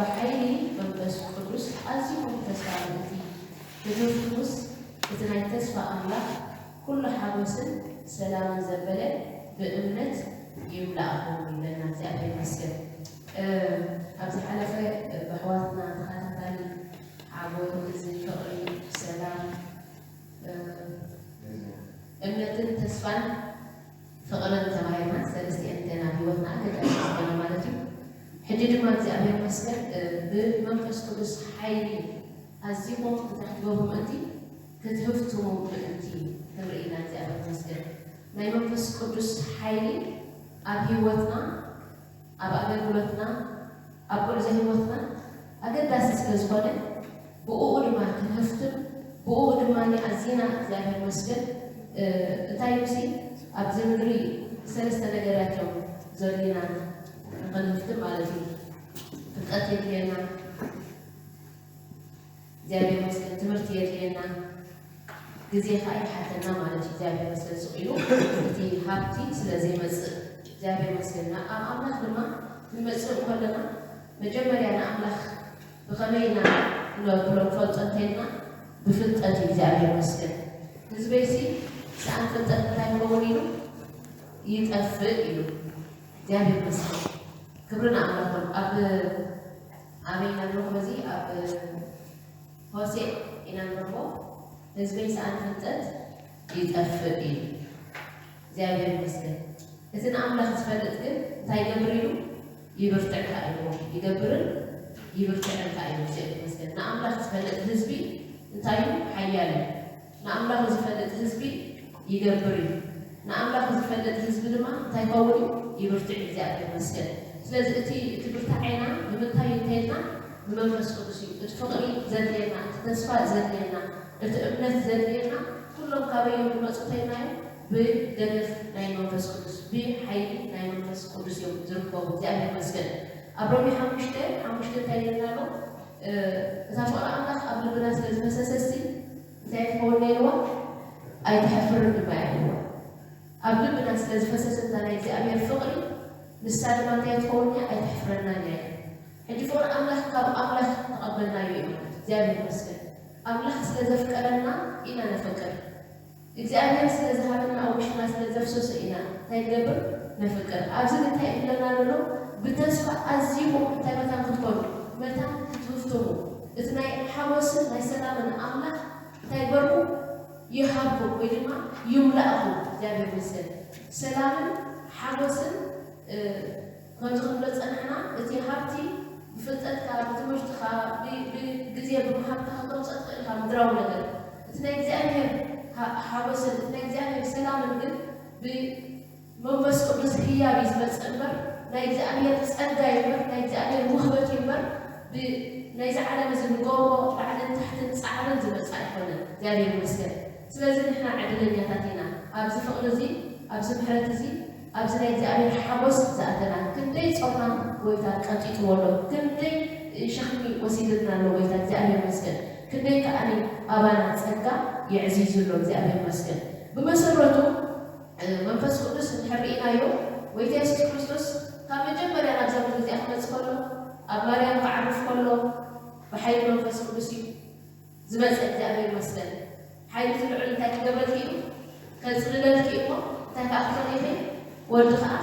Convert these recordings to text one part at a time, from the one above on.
ብሓይሊ መንፈስ ቅዱስ ኣዚኹም ተስፋ ምእንቲ ክትህፍትሙስ፣ እቲ ናይ ተስፋ ኣምላኽ ኩሉ ሓጎስን ሰላምን ዘበለ ብእምነት ይምላእኹም ይብለና። እግዚኣብሔር ይመስገን። እ፣ ኣብ ዝሓለፈ ብኣሕዋትና ተኸታታሊ ሓጎስ፣ እዚ ፍቕሪ፣ ሰላም፣ እ፣ እምነትን ተስፋን ፍቕርን ተባሂልና ሰለስቲኤን እተን ኣብ ህይወትና ኣገዳሲ ዝኾና ማለት እዩ። ሕጂ ድማ እግዚኣብሔር ይመስገን፣ እ፣ ብመንፈስ ቅዱስ ሓይሊ ኣዚኹም ብታሕቲ ጎቦ ምእንቲ ክትህፍትሙ ምእንቲ ክንርኢ ኢና። እግዚኣብሔር ይመስገን። ናይ መንፈስ ቅዱስ ሓይሊ ኣብ ህይወትና፣ ኣብ ኣገልግሎትና፣ ኣብ ጉዕዞ ህይወትና ኣገዳሲ ስለ ዝኾነ፣ ብእኡ ድማ ክንህፍትም፣ ብእኡ ድማ ኣዚና እግዚኣብሔር ይመስገን፣ እ፣ እንታይ እዩ ሲ ኣብዚ ምድሪ ሰለስተ ነገራት እዮም ዘድልዩና ንኽንህፍትም ማለት እዩ። ፍልጠት የድልየና፣ እግዚኣብሔር ይመስገን ትምህርቲ የድልየና፣ ግዜ ኸዓ ይሓተና ማለት እዩ። እግዚኣብሔር ይመስገን ስቕ ኢሉ እቲ ሃብቲ ስለ ዘይመጽእ እግዚኣብሔር ይመስገን። ናብ ኣምላኽ ድማ ክንመጽእ እንከለና መጀመርያ ንኣምላኽ ብኸመይ ኢና ንነብሎ ንፈልጦ እንተኢልና ብፍልጠት እዩ። እግዚኣብሔር ይመስገን። ህዝበይሲ ሰኣን ፍልጠት እንታይ ክኸውን ኢሉ ይጠፍእ ኢሉ። እግዚኣብሔር ይመስገን። ክብሪ ንኣምላኽ ይኹን። ኣብ ኣበይ ኢና ንረኽቦ እዚ? ኣብ ሆሴዕ ኢና ንረኽቦ። ህዝበይ ሰኣን ፍልጠት ይጠፍእ እዩ። እግዚኣብሔር ይመስገን። እቲ ንኣምላኽ ዝፈልጥ ግን እንታይ ይገብር ኢሉ? ይብርትዕ ከኣ ኢልዎ። ይገብርን ይብርትዕን ከኣ ኢሉ። እግዚኣብሔር ይመስገን። ንኣምላኽ ዝፈልጥ ህዝቢ እንታይ እዩ? ሓያል እዩ። ንኣምላኹ ዝፈልጥ ህዝቢ ይገብር እዩ። ንኣምላኹ ዝፈልጥ ህዝቢ ድማ እንታይ ይኸውን እዩ? ይብርትዕ እዩ። እግዚኣብሔር ይመስገን። ስለዚ እቲ፣ እቲ ብርታዔና ንምንታይ እዩ እንተኢልና ብመንፈስ ቅዱስ እዩ። እቲ ፍቕሪ ዘድልየና፣ እቲ ተስፋ ዘድልየና፣ እቲ እምነት ዘድልየና ኩሎም ካበይ እዮም ዝመፁ እንተኢልናዮ? ብደገፍ ናይ መንፈስ ቅዱስ፣ ብሓይሊ ናይ መንፈስ ቅዱስ እዮም ዝርከቡ። እግዚኣብሔር ይመስገን። ኣብ ሮሜ ሓሙሽተ ሓሙሽተ እንታይ ይብለና ኣሎ? እ፣ እታ ፍቕሪ ኣምላኽ ኣብ ልብና ስለ ዝፈሰሰ ሲ እንታይ ትኸውን ነይርዋ? ኣይትሐፍርን ድማ እያ ነይርዋ። ኣብ ልብና ስለ ዝፈሰሰት እታ ናይ እግዚኣብሔር ፍቕሪ ንሳ ድማ እንታይ ትኸውን እያ? ኣይተሕፍረናን እያ። ሕጂ ፍቕሪ ኣምላኽ ካብ ኣምላኽ ተቐበልናዮ እዩ ማለት እዩ። እግዚኣብሔር ይመስገን። ኣምላኽ ስለ ዘፍቀረና ኢና ነፍቅር። እግዚኣብሔር ስለ ዝሃበና ኣብ ውሽጥና ስለ ዘፍሰሶ ኢና እንታይ ንገብር? ነፍቅር። ኣብዚ ግን እንታይ ይብለና ዘሎ? ብተስፋ ኣዚኹም እንታይ መታን ክትኮኑ? መታን ክትህፍትሙ። እቲ ናይ ሓጎስን ናይ ሰላምን ኣምላኽ እንታይ ይበልኩም? ይሃብኩም ወይ ድማ ይምላእኩም። እግዚኣብሔር ይመስገን። ሰላምን ሓጎስን፣ እ፣ ከምዚ ክንብሎ ዝጸናሕና፣ እቲ ሃብቲ ብፍልጠትካ፣ ብትምህርትኻ፣ ብ-፣ ብግዜ ብምሃብካ ከተምጽኦ ትኽእል ኢኻ፣ ምድራዊ ነገር። እቲ ናይ እግዚኣብሔር ሃ-፣ ሓጎስን እቲ ናይ እግዚኣብሔር ሰላምን ግን ብመንፈስ ቅዱስ ህያብ እዩ ዝመጽእ እምበር፣ ናይ እግዚኣብሔር ጸጋ እዩ እምበር፣ ናይ እግዚኣብሔር ውህበት እዩ እምበር፣ ብ-፣ ናይዚ ዓለም እዚ ንገብሮ ላዕልን ታሕትን ጻዕርን ዝመጽእ ኣይኮነን። እግዚኣብሔር ይመስገን። ስለዚ ንሕና ዕድለኛታት ኢና። ኣብዚ ፍቕሪ እዚ፣ ኣብዚ ምሕረት እዚ፣ ኣብዚ ናይ እግዚኣብሔር ሓጎስ ዝኣተና። ክንደይ ጾርና ጎይታ ቀንጢጥዎ ኣሎ፣ ክንደይ ሸኽሚ ወሲድልና ኣሎ ጎይታ፣ እግዚኣብሔር ይመስገን። ክንደይ ከኣኒ ኣባና ጸጋ የዕዚዙ ኣሎ፣ እግዚኣብሔር ይመስገን። ብመሰረቱ፣ እ፣ መንፈስ ቅዱስ እንድሕር ርኢናዮ፣ ጎይታ የሱስ ክርስቶስ ካብ መጀመርያ ናብዛ ምድሪ እዚኣ ክመጽእ ከሎ፣ ኣብ ማርያም ክዓርፍ ከሎ፣ ብሓይሊ መንፈስ ቅዱስ እዩ ዝመጸ። እግዚኣብሔር ይመስገን። ሓይሊ እቲ ልዑል እንታይ ክገብረልኪ እዩ? ከጽልለልኪ እዩ እሞ፣ እንታይ ከኣ ክትኾኒ ኢኺ? ወዲ ከኣ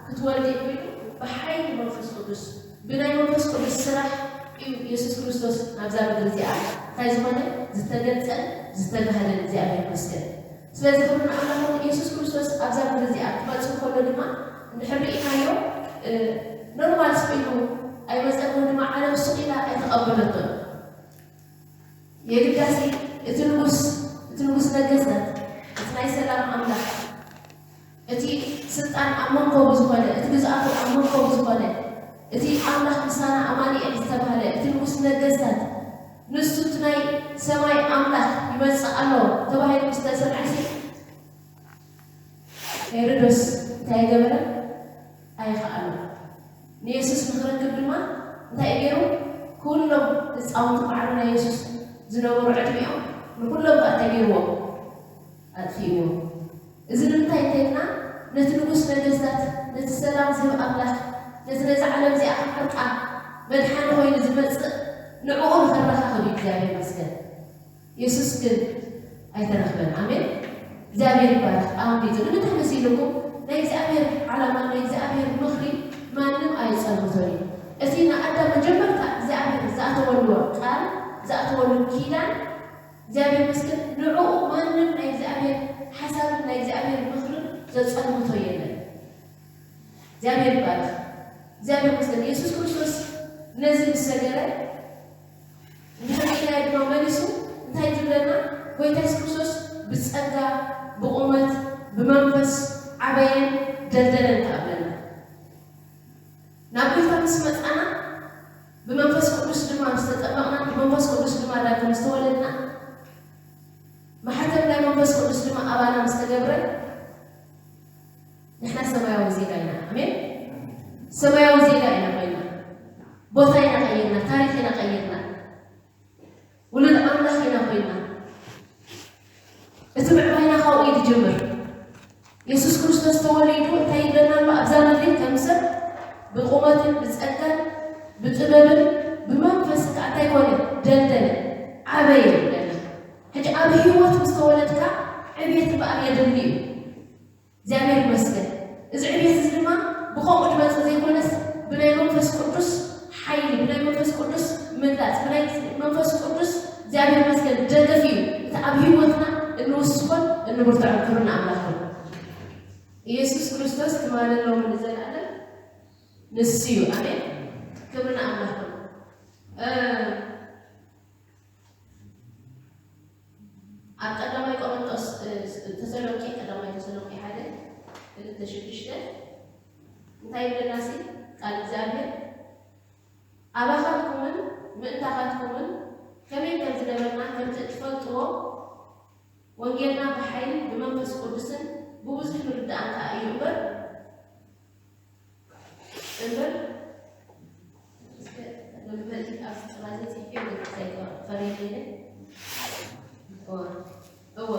ክትወልዲ ኢኺ ኢሉ፣ ብሓይሊ መንፈስ ቅዱስ፣ ብናይ መንፈስ ቅዱስ ስራሕ እዩ የሱስ ክርስቶስ ናብዛ ምድሪ እዚኣ እንታይ ዝኾነ? ዝተገልጸን ዝተጋህደን። እግዚኣብሔር ይመስገን። ስለዚ ክብሪ ንኣምላኽ ይኹን። የሱስ ክርስቶስ ኣብዛ ምድሪ እዚኣ ክመጽእ ከሎ ድማ እንድሕር ርኢናዮ፣ እ፣ ኖርማል ስቕ ኢሉ ኣይመጸን፣ ወይ ድማ ዓለም ስቕ ኢላ ኣይተቐበለቶን። የግዳሲ እቲ ንጉስ፣ እቲ ንጉስ ነገስታት፣ እቲ ናይ ሰላም ኣምላኽ፣ እቲ ስልጣን ኣብ መንኮቡ ዝኾነ፣ እቲ ግዝኣቱ ኣብ መንኮቡ ዝኾነ፣ እቲ ኣምላኽ ምሳና ኣማኑኤል ዝተባህለ፣ እቲ ንጉስ ነገስታት፣ ንሱ እቲ ናይ ሰማይ ኣምላኽ ይመጽእ ኣሎ ተባሂሉ ምስ ተሰምዐ ሲ፣ ሄሮዶስ እንታይ ገበረ? ኣይኸኣሎ። ንየሱስ ንኽረክብ ድማ እንታይ ገይሩ? ኩሎም ህፃውንቲ ማዕረ ናይ የሱስ ዝነበሩ ዕድሚኦም ንኩሎም ከኣ እንታይ ገይርዎም? ኣጥፊእዎም። እዚ ንምንታይ እንተኢልና፣ ነቲ ንጉስ ነገስታት፣ ነቲ ሰላም ዝህብ ኣምላኽ፣ ነቲ ነዛ ዓለም እዚኣ ክሓርቃ፣ መድሓኒ ኮይኑ ዝመጽእ ንዕኡ ንኽረኻኸብ እዩ። እግዚኣብሔር ይመስገን። የሱስ ግን ኣይተረኽበን። ኣሜን። እግዚኣብሔር ይባረኽ። ኣሜን። ንምንታይ መሲልኩም? ናይ እግዚኣብሔር ዓላማ፣ ናይ እግዚኣብሔር ምኽሪ ማንም ኣይጸልምቶን እዩ። እቲ ንኣዳም መጀመርታ እግዚኣብሔር ዝኣተወሉ ቃል፣ ዝኣተወሉ ኪዳን፣ እግዚኣብሔር ይመስገን፣ ንዕኡ ማንም ናይ እግዚኣብሔር ሓሳብን ናይ እግዚኣብሔር ምኽርን ዘጸልምቶ የለን። እግዚኣብሔር ይባረኽ። እግዚኣብሔር ይመስገን። የሱስ ክርስቶስ ነዚ ምስ ሰገረ፣ ንሕና ድማ መሊሱ እንታይ ትብለና? ጎይታ የሱስ ክርስቶስ ብጸጋ፣ ብቑመት፣ ብመንፈስ ዓበየን ደልደለን ከኣ ብለና። ናብ ጎይታ ምስ መጻና፣ ብመንፈስ ቅዱስ ድማ ምስ ተጠመቕና፣ ብመንፈስ ቅዱስ ድማ ዳግም ምስ ተወለድና፣ ማሕተም ናይ መንፈስ ቅዱስ ድማ ኣባና ምስ ተገብረ፣ ንሕና ሰማያዊ ዜጋ ኢና። ኣሜን። ሰማያዊ ዜጋ ኢና ኮይና። ቦታ ኢና ቀይርና፣ ታሪኽ ኢና ቀይርና። ውሉድ ኣምላኽ ኢና ኮይና። እቲ ምዕባይና ካብኡ እዩ ዝጅምር። የሱስ ክርስቶስ ተወሊዱ እንታይ ይብለና ኣሎ? ኣብዛ ምድሪ ከም ሰብ ብቁመትን ብጸጋን ብጥበብን ብመንፈስ ከኣ እንታይ ኮነ? ደልደለ፣ ዓበየ ይብለና። ሕጂ ኣብ ህይወት ምስ ተወለድካ ዕቤት እምበኣር የድሊ እዩ። እግዚኣብሔር ይመስገን። እዚ ዕቤት እዚ ድማ ብኸምኡ ዝመጽእ ዘይኮነስ ብናይ መንፈስ ቅዱስ ሓይሊ፣ ብናይ መንፈስ ቅዱስ ምህናጽ፣ ብናይ መንፈስ ቅዱስ እግዚኣብሔር ይመስገን ደገፍ እዩ። እቲ ኣብ ህይወትና እንውስኾን እንብርትዖን ክብሪ ንኣምላኽ ይኹን። ኢየሱስ ክርስቶስ ትማልን ሎምን ንዘለኣለም ንሱ እዩ። ኣሜን። ክብሪ ንኣምላኽ ይኹን። እ፣ ኣብ ቀዳማይ ቆሮንቶስ፣ እ፣ ተሰሎንቄ፣ ቀዳማይ ተሰሎንቄ ሓደ ክልተ ሽዱሽተ እንታይ ይብለና ሲ ቃል እግዚኣብሔር? ኣባኻትኩምን ምእንታኻትኩምን ከመይ ከም ዝነበርና ከምቲ እትፈልጥዎ፣ ወንጌልና ብሓይልን ብመንፈስ ቅዱስን ብብዙሕ ምርዳእን ከኣ እዩ እምበር፣ እምበር፣ እስከ መበል ኣብዚ ጥራዘ ጽሒፈ ወይ እንታይ ፈርየለይነ? እወ፣ እወ።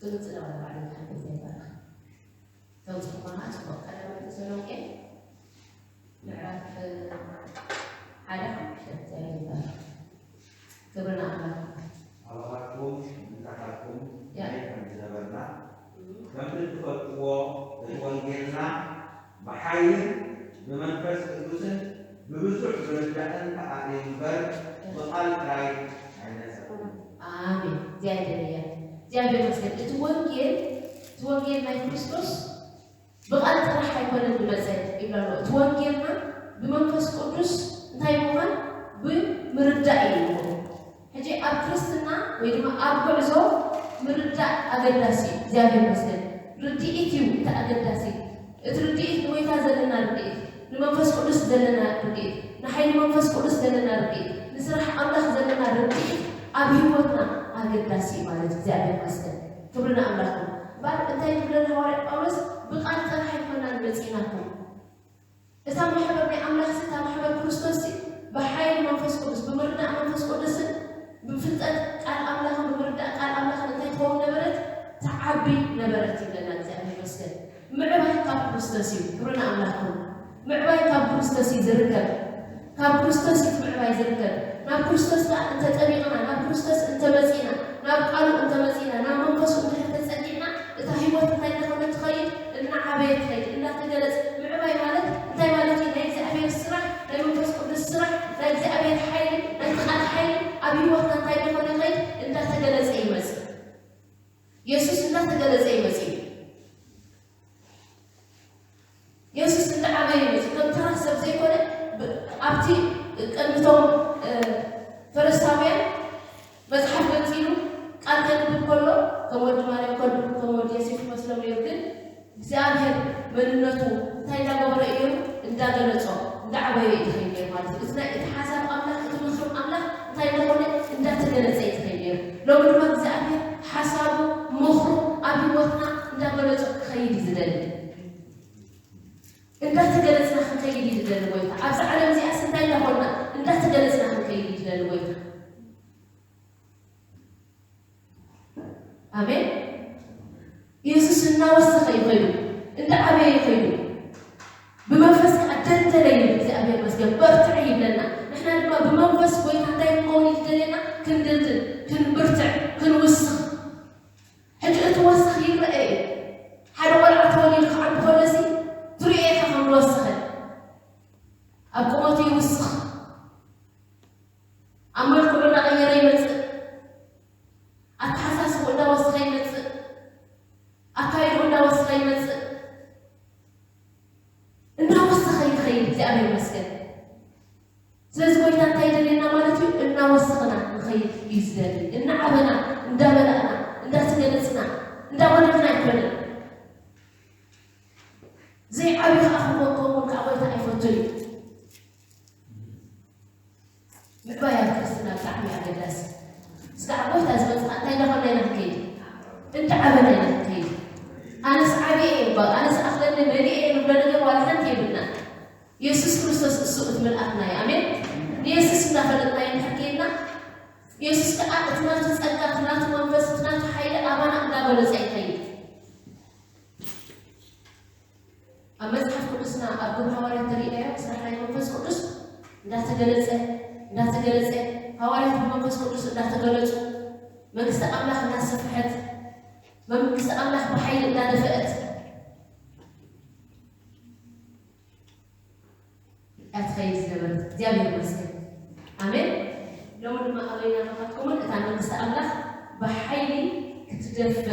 ግልጽ ነው ባዕሉ እንታይ ይባላል? ተውጽእ ማለት ነው። ቀዳማይ ተሰሎንቄ ምዕራፍ ሓደ ሓሙሽተ እንታይ ይባላል? ክብሪ ንኣምላኽ። ኣባኻትኩም ምእንታኻትኩም ያ። ከመይ ከም ዝነበርና፣ ከምቲ እትፈልጥዎ፣ እቲ ወንጌልና ብሓይልን ብመንፈስ ቅዱስን ብብዙሕ ምርዳእን ከኣ እዩ እምበር፣ ብቓል ጥራይ ኣይመጸን። ኣሜን። እግዚኣብሔር እያ። እግዚኣብሔር ይመስገን። እቲ ወንጌል፣ እቲ ወንጌል ናይ ክርስቶስ ብቓል ጥራሕ ኣይኮነን ዝመጸ ይብላ ኣሎ። እቲ ወንጌልና ብመንፈስ ቅዱስ እንታይ ምዃን? ብምርዳእ እዩ ዝኸውን። ሕጂ ኣብ ክርስትና ወይ ድማ ኣብ ጉዕዞ ምርዳእ ኣገዳሲ እዩ። እግዚኣብሔር ይመስገን። ርድኢት እዩ እቲ ኣገዳሲ። እቲ ርድኢት ንጎይታ ዘለና ርድኢት፣ ንመንፈስ ቅዱስ ዘለና ርድኢት፣ ንሓይሊ መንፈስ ቅዱስ ዘለና ርድኢት፣ ንስራሕ ኣምላኽ ዘለና ርድኢት ኣብ ህይወትና ኣገዳሲ እዩ ማለት እዩ። እግዚኣብሔር ይመስገን። ክብሪ ንኣምላኽ ይኹን። እምበኣር እንታይ ዝብለና ሃዋርያ ጳውሎስ? ብቓል ጥራሕ ኣይኮናን መጺእናኩም። እታ ማሕበር ናይ ኣምላኽ ሲ፣ እታ ማሕበር ክርስቶስ ሲ፣ ብሓይሊ መንፈስ ቅዱስ፣ ብምርዳእ መንፈስ ቅዱስን ብምፍልጠት ቃል ኣምላኽን ብምርዳእ ቃል ኣምላኽን እንታይ ትኸውን ነበረት? ትዓቢ ነበረት ይብለና እግዚኣብሔር ይመስገን። ምዕባይ ካብ ክርስቶስ እዩ። ክብሪ ንኣምላኽ ይኹን። ምዕባይ ካብ ክርስቶስ እዩ ዝርከብ። ካብ ክርስቶስ እዩ እቲ ምዕባይ ዝርከብ። ናብ ክርስቶስ ከኣ እንተጠሚቕና፣ ናብ ክርስቶስ እንተመጺእና፣ ናብ ቃሉ እንተመጺእና፣ ናብ መንፈሱ እንድሕር ተጸጊዕና፣ እታ ህይወት እንታይ እናኾነት ትኸይድ? እናዓበየት ትኸይድ፣ እናተገለጸ። ምዕባይ ማለት እንታይ ማለት እዩ? ናይ እግዚኣብሔር ስራሕ፣ ናይ መንፈስ ቅዱስ ስራሕ፣ ናይ እግዚኣብሔር ሓይሊ፣ ናይ ቃል ሓይሊ ኣብ ህይወትና እንታይ እናኾነ ይኸይድ? እንዳተገለጸ ይመጽእ። የሱስ እንዳተገለጸ ይመጽእ እዩ። የሱስ እንዳዓበየ ይመጽእ። ከም ተራ ሰብ ዘይኮነ፣ ብ-፣ ኣብቲ ቅድሚቶም፣ እ፣ ፈሪሳውያን መጽሓፍ ገንጺሉ ቃል ከንብብ ከሎ፣ ከም ወዲ ማርያም ከንብብ፣ ከም ወዲ ዮሴፍ ይመስሎም ነይሩ። ግን እግዚኣብሔር መንነቱ እንታይ እንዳገበረ እዩ ነይሩ? እንዳገለጾ፣ እንዳዓበየ እዩ ዝኸይድ ነይሩ ማለት እዩ። እቲ ናይ፣ እቲ ሓሳብ ኣምላኽ፣ እቲ ምኽሪ ኣምላኽ እንታይ እንዳኾነ? እንዳተገለጸ እዩ ዝኸይድ ነይሩ። ሎሚ ድማ እግዚኣብሔር ሓሳቡ፣ ምኽሩ ኣብ ህይወትና እንዳገለጾ ክኸይድ እዩ ዝደሊ። እንዳተገለጽና ክንከይድ እዩ ዝደሊ ጎይታ። ኣብዚ ዓለም እዚኣስ እንታይ እንዳኾንና? እንዳተገለጽና ክንከይድ እዩ ዝደሊ ጎይታ። ኣሜን። ኢየሱስ እናወሰኸ ይኸይዱ፣ እንዳዓበየ ይኸይዱ። ብመንፈስ ከኣ ደልደለ እዩ እግዚኣብሔር መስገን በርትዕ ይብለና። ንሕና ድማ ብመንፈስ ጎይታ እንታይ ክንከውን እዩ ዝደልየና? ክንድልድል፣ ክንብርትዕ፣ ክንውስኽ። ሕጂ እቲ ወስኽ ይረአ እዩ። ሓደ ቆልዓ ተወሊዱ ክዓቢ ከሎሲ ትሪኦ ኢኻ ከም ዝወሰኸ። ኣብ ቁመቱ ይውስኽ፣ ኣብ መልክዑ እናቐየረ ይመፅእ፣ ኣተሓሳስቡ እንዳወሰኸ ይመፅእ፣ ኣካይዱ እንዳወሰኸ ይመፅእ። እናወሰኸ ይኸይድ። እግዚኣብሔር ይመስገን። ስለዚ ጎይታ እንታይ ይደልየና ማለት እዩ? እናወሰኽና ንኸይድ እዩ ዝደሊ። እናዓበና፣ እንዳመላእና፣ እንዳተገለፅና፣ እንዳጎደልና ኣይኮነን። ዘይዓብዩ ከዓ ክንከውን ከዓ ጎይታ ኣይፈቱን እዩ። ምዕባይ ኣብ ክርስትና ብጣዕሚ ኣገዳሲ። ስጋዕ ጎይታ ዝመፅእ እንታይ እንዳኾና ኢና ክንከይድ? እንዳዓበና ኢና ክንከይድ። ኣነስ ዓብየ እየ እባ፣ ኣነስ ኣኽለኒ መሊእ እየ ንብሎ ነገር ዋላ ሓንቲ የብልና። የሱስ ክርስቶስ እሱ እቲ ምልኣትና እዩ። ኣሜን። ንየሱስ እንዳፈለጥና እንድሕር ከይድና፣ የሱስ ከዓ እቲ ናቱ ፀጋ፣ እቲ ናቱ መንፈስ፣ እቲ ናቱ ሓይሊ ኣባና እንዳበለፀ ይኸይድ። ኣብ መፅሓፍ ቅዱስና ኣብ ግብሪ ሃዋርያት ተሪእናዮ ስራሕ ናይ መንፈስ ቅዱስ እንዳተገለፀ እንዳተገለፀ፣ ሃዋርያት ብመንፈስ ቅዱስ እንዳተገለፁ፣ መንግስቲ ኣምላኽ እንዳሰፍሐት፣ መንግስቲ ኣምላኽ ብሓይሊ እንዳደፈአት እያ ትኸይድ ዝነበረት። እግዚኣብሔር ይመስገን። ኣሜን። ሎሚ ድማ ኣበይና ናባኻትኩምን እታ መንግስቲ ኣምላኽ ብሓይሊ ክትደፍእ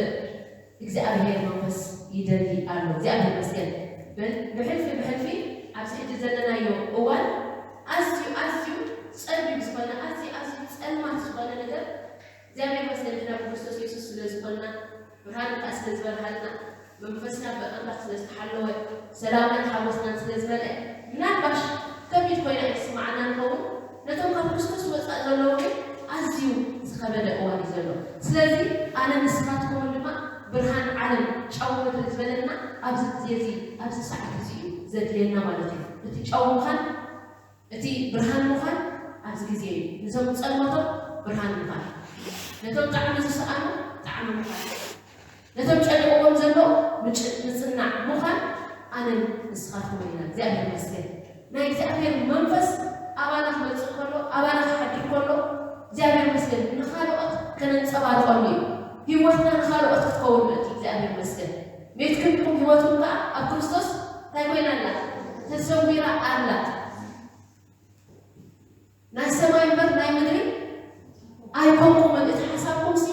እግዚኣብሔር መንፈስ ይደሊ ኣሎ። እግዚኣብሔር ይመስገን። ብ-፣ ብሕልፊ ብሕልፊ ኣብዚ ሕጂ ዘለናዮ እዋን ኣዝዩ ኣዝዩ ጸቢብ ዝኾነ፣ ኣዝዩ ኣዝዩ ጸልማት ዝኾነ ነገር እግዚኣብሔር ይመስገን፣ ንሕና ብክርስቶስ የሱስ ስለ ዝኾንና፣ ብርሃን ከኣ ስለ ዝበርሃልና፣ መንፈስና ብኣምላኽ ስለ ዝተሓለወ፣ ሰላምናን ሓጎስናን ስለ ዝመልአ፣ ምናልባሽ ከቢድ ኮይና እትስምዓና ንኸውን፣ ነቶም ካብ ክርስቶስ ወጻእ ዘለዉ ግን ኣዝዩ ዝኸበደ እዋን እዩ ዘሎ። ስለዚ ኣነ ንስኻትኩምን ድማ ብርሃን ዓለም ጨው ምድሪ ዝበለና ኣብዚ ግዜ እዚ፣ ኣብዚ ሰዓት እዚ እዩ ዘድልየና ማለት እዩ። እቲ ጨው ምዃን እቲ ብርሃን ምዃን ኣብዚ ግዜ እዩ። ነቶም ጸልመቶም ብርሃን ምዃን፣ ነቶም ጣዕሚ ዝሰኣኑ ጣዕሚ ምዃን፣ ነቶም ጨኒቕዎም ዘሎ ምጭ-፣ ምጽናዕ ምዃን ኣነን ንስኻትኩምን ኢና። እግዚኣብሔር ይመስገን። ናይ እግዚኣብሔር መንፈስ ኣባና ክመጽእ ከሎ፣ ኣባና ክሓድር ከሎ፣ እግዚኣብሔር ይመስገን፣ ንኻልኦት ከነንጸባርቐሉ እዩ። ህይወትና ንኻልኦት ክትከውን ምእንቲ እግዚኣብሔር ይመስገን። ቤትኩም ኢኹም፣ ህይወትኩም ከኣ ኣብ ክርስቶስ እንታይ ኮይና ኣላ? ተሰዊራ ኣላ። ናይ ሰማይ እምበር ናይ ምድሪ ኣይኮንኩምን። እቲ ሓሳብኩምሲ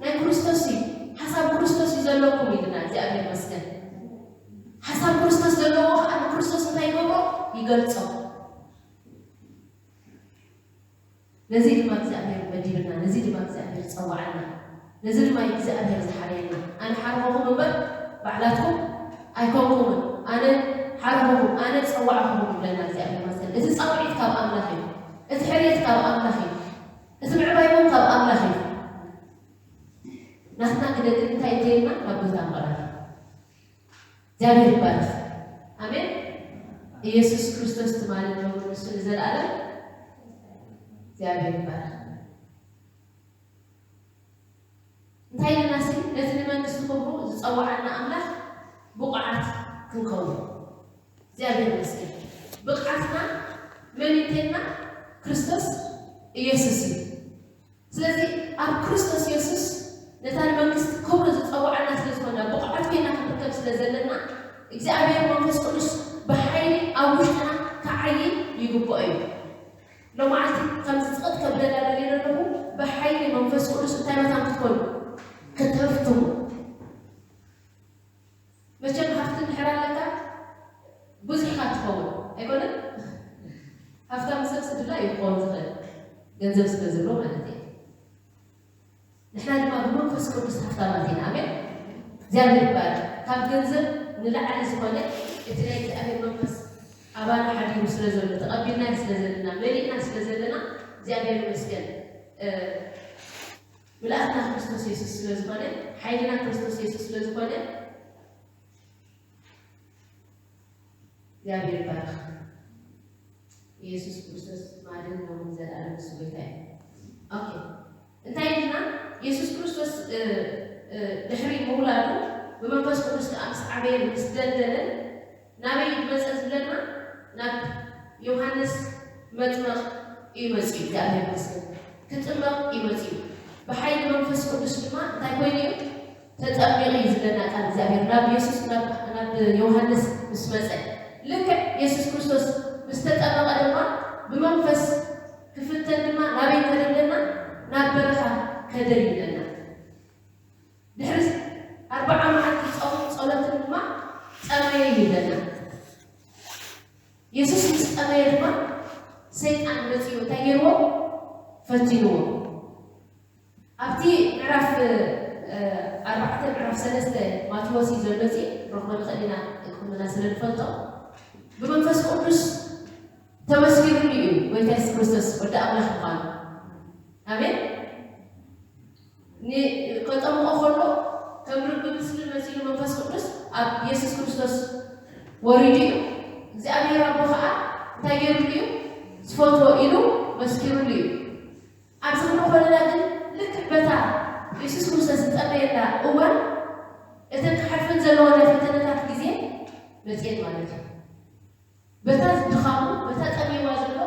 ናይ ክርስቶስ እዩ። ሓሳብ ክርስቶስ እዩ ዘለኩም ኢልና እግዚኣብሔር ይመስገን። ሓሳብ ክርስቶስ ዘለዎ ከዓ ንክርስቶስ እንታይ ይገብሮ? ይገልጾ። ነዚ ድማ እግዚኣብሔር መዲብና፣ ነዚ ድማ እግዚኣብሔር ጸዋዓና፣ ነዚ ድማ እግዚኣብሔር ዝሓረየና። ኣነ ሓርኹኹም እምበር ባዕላትኩም ኣይኮንኩምን። ኣነ ሓርኹኹም፣ ኣነ ጸዋዕኹኹም ይብለና እግዚኣብሔር ይመስገን። እቲ ጻውዒት ካብ ኣምላኽ እዩ። እቲ ሕርየት ካብ ኣምላኽ እዩ። እቲ ምዕባይ እውን ካብ ኣምላኽ እዩ። ናትና ግደ ግን እንታይ እንተይልና ናብ ጎይታ ምቕራብ። እግዚኣብሔር ይባረክ። ኣሜን። ኢየሱስ ክርስቶስ ትማልን ሎምን ንሱ ንዘለኣለም። እግዚኣብሔር ይባረክ። እንታይ ኢልና ሲ ነቲ ንመንግስቲ ክብሩ ዝጸውዓና ኣምላኽ ብቑዓት ክንከውን። እግዚኣብሔር ይመስገን። ብቕዓትና መን እዩ እንተይልና ክርስቶስ ኢየሱስ እዩ። ስለዚ ኣብ ክርስቶስ የሱስ ነታ ንመንግስቲ ክብሩ ዝጸውዓና ስለ ዝኾንና፣ ብቑዓት ኮይና ክንርከብ ስለ ዘለና፣ እግዚኣብሔር መንፈስ ቅዱስ ብሓይሊ ኣብ ውሽጥና ክዓዪ ይግብኦ እዩ። ሎማዓንቲ ከምዚ ጽቕጥ ከብለላ ደልየ ዘለኹ፣ ብሓይሊ መንፈስ ቅዱስ እንታይ መታን ክትኮኑ? ክትህፍትሙ። መቸም ሃፍቲ እንድሕር ኣለካ፣ ብዙሕ ኢኻ ትኸውን፣ ኣይኮነን? ሃፍታም ሰብ ስድራ እዩ ክኸውን ዝኽእል፣ ገንዘብ ስለ ዘሎ ማለት እዩ። ንሕና ድማ ብመንፈስ ቅዱስ ሃፍታማት ኢና። ኣሜን። እግዚኣብሔር ይባረክ። ካብ ገንዘብ ንላዕሊ ዝኾነ እቲ ናይ እግዚኣብሔር መንፈስ ኣባና ሓዲሩ ስለ ዘሎ፣ ተቐቢልናዮ ስለ ዘለና፣ መሊእና ስለ ዘለና፣ እግዚኣብሔር ይመስገን። እ፣ ምልኣትና ክርስቶስ የሱስ ስለ ዝኾነ፣ ሓይልና ክርስቶስ የሱስ ስለ ዝኾነ፣ እግዚኣብሔር ይባረክ። ኢየሱስ ክርስቶስ ማድን ሎምን ዘላለም ንሱ ጎይታ እዩ። ኦኬ። እንታይ ኢልና? ኢየሱስ ክርስቶስ፣ እ፣ እ፣ ድሕሪ ምውላዱ ብመንፈስ ቅዱስ ከኣ ምስ ዓበየን ምስ ደልደለን ናበይ እዩ ዝመጸ ዝብለና? ናብ ዮሃንስ መጥመቕ እዩ መጺኡ። እግዚኣብሔር ይመስገን። ክጥመቕ እዩ መጺኡ። ብሓይሊ መንፈስ ቅዱስ ድማ እንታይ ኮይኑ እዩ? ተጠሚቑ እዩ ዝብለና ቃል እግዚኣብሔር። ናብ የሱስ፣ ናብ፣ ናብ ዮሃንስ ምስ መጸ፣ ልክዕ የሱስ ክርስቶስ ምስ ተጠመቐ ድማ ብመንፈስ ክፍተን ድማ ናበይ ከደ ይብለና? ናብ በረኻ ከደ ይብለና። ድሕሪ ኣርብዓ መዓልቲ ጾምን ጸሎትን ድማ ጸመየ ይብለና። የሱስ ምስ ጸመየ ድማ ሰይጣን መጺኡ እንታይ ገይርዎ? ፈቲንዎ። ኣብቲ ምዕራፍ፣ እ፣ ኣርባዕተ፣ ምዕራፍ ሰለስተ ማቴዎስ እዩ ዘሎ፣ እዚ ክንረኽቦ ንኽእል ኢና፣ ኩልና ስለ ንፈልጦ። ብመንፈስ ቅዱስ ተመስኪሩሉ እዩ ጎይታ የሱስ ክርስቶስ ወዲ ኣምላኽ ምዃኑ። ኣሜን። ን-፣ ከጠምቆ ከሎ ከም ርግቢ ምስልን መሲሉ መንፈስ ቅዱስ ኣብ የሱስ ክርስቶስ ወሪዱ እዩ። እግዚኣብሔር ኣቦ ኸዓ እንታይ ገይሩሉ እዩ? ዝፈትዎ ኢሉ መስኪሩሉ እዩ። ኣብዚ ክንሪኦ ከለና ግን ልክዕ በታ የሱስ ክርስቶስ ዝጠመየላ እዋን እተን ክሓልፈን ዘለዎ ናይ ፈተነታት ግዜ መፅኤን ማለት እዩ። በታ ድኻሙ፣ በታ ጠምይዋ ዘሎ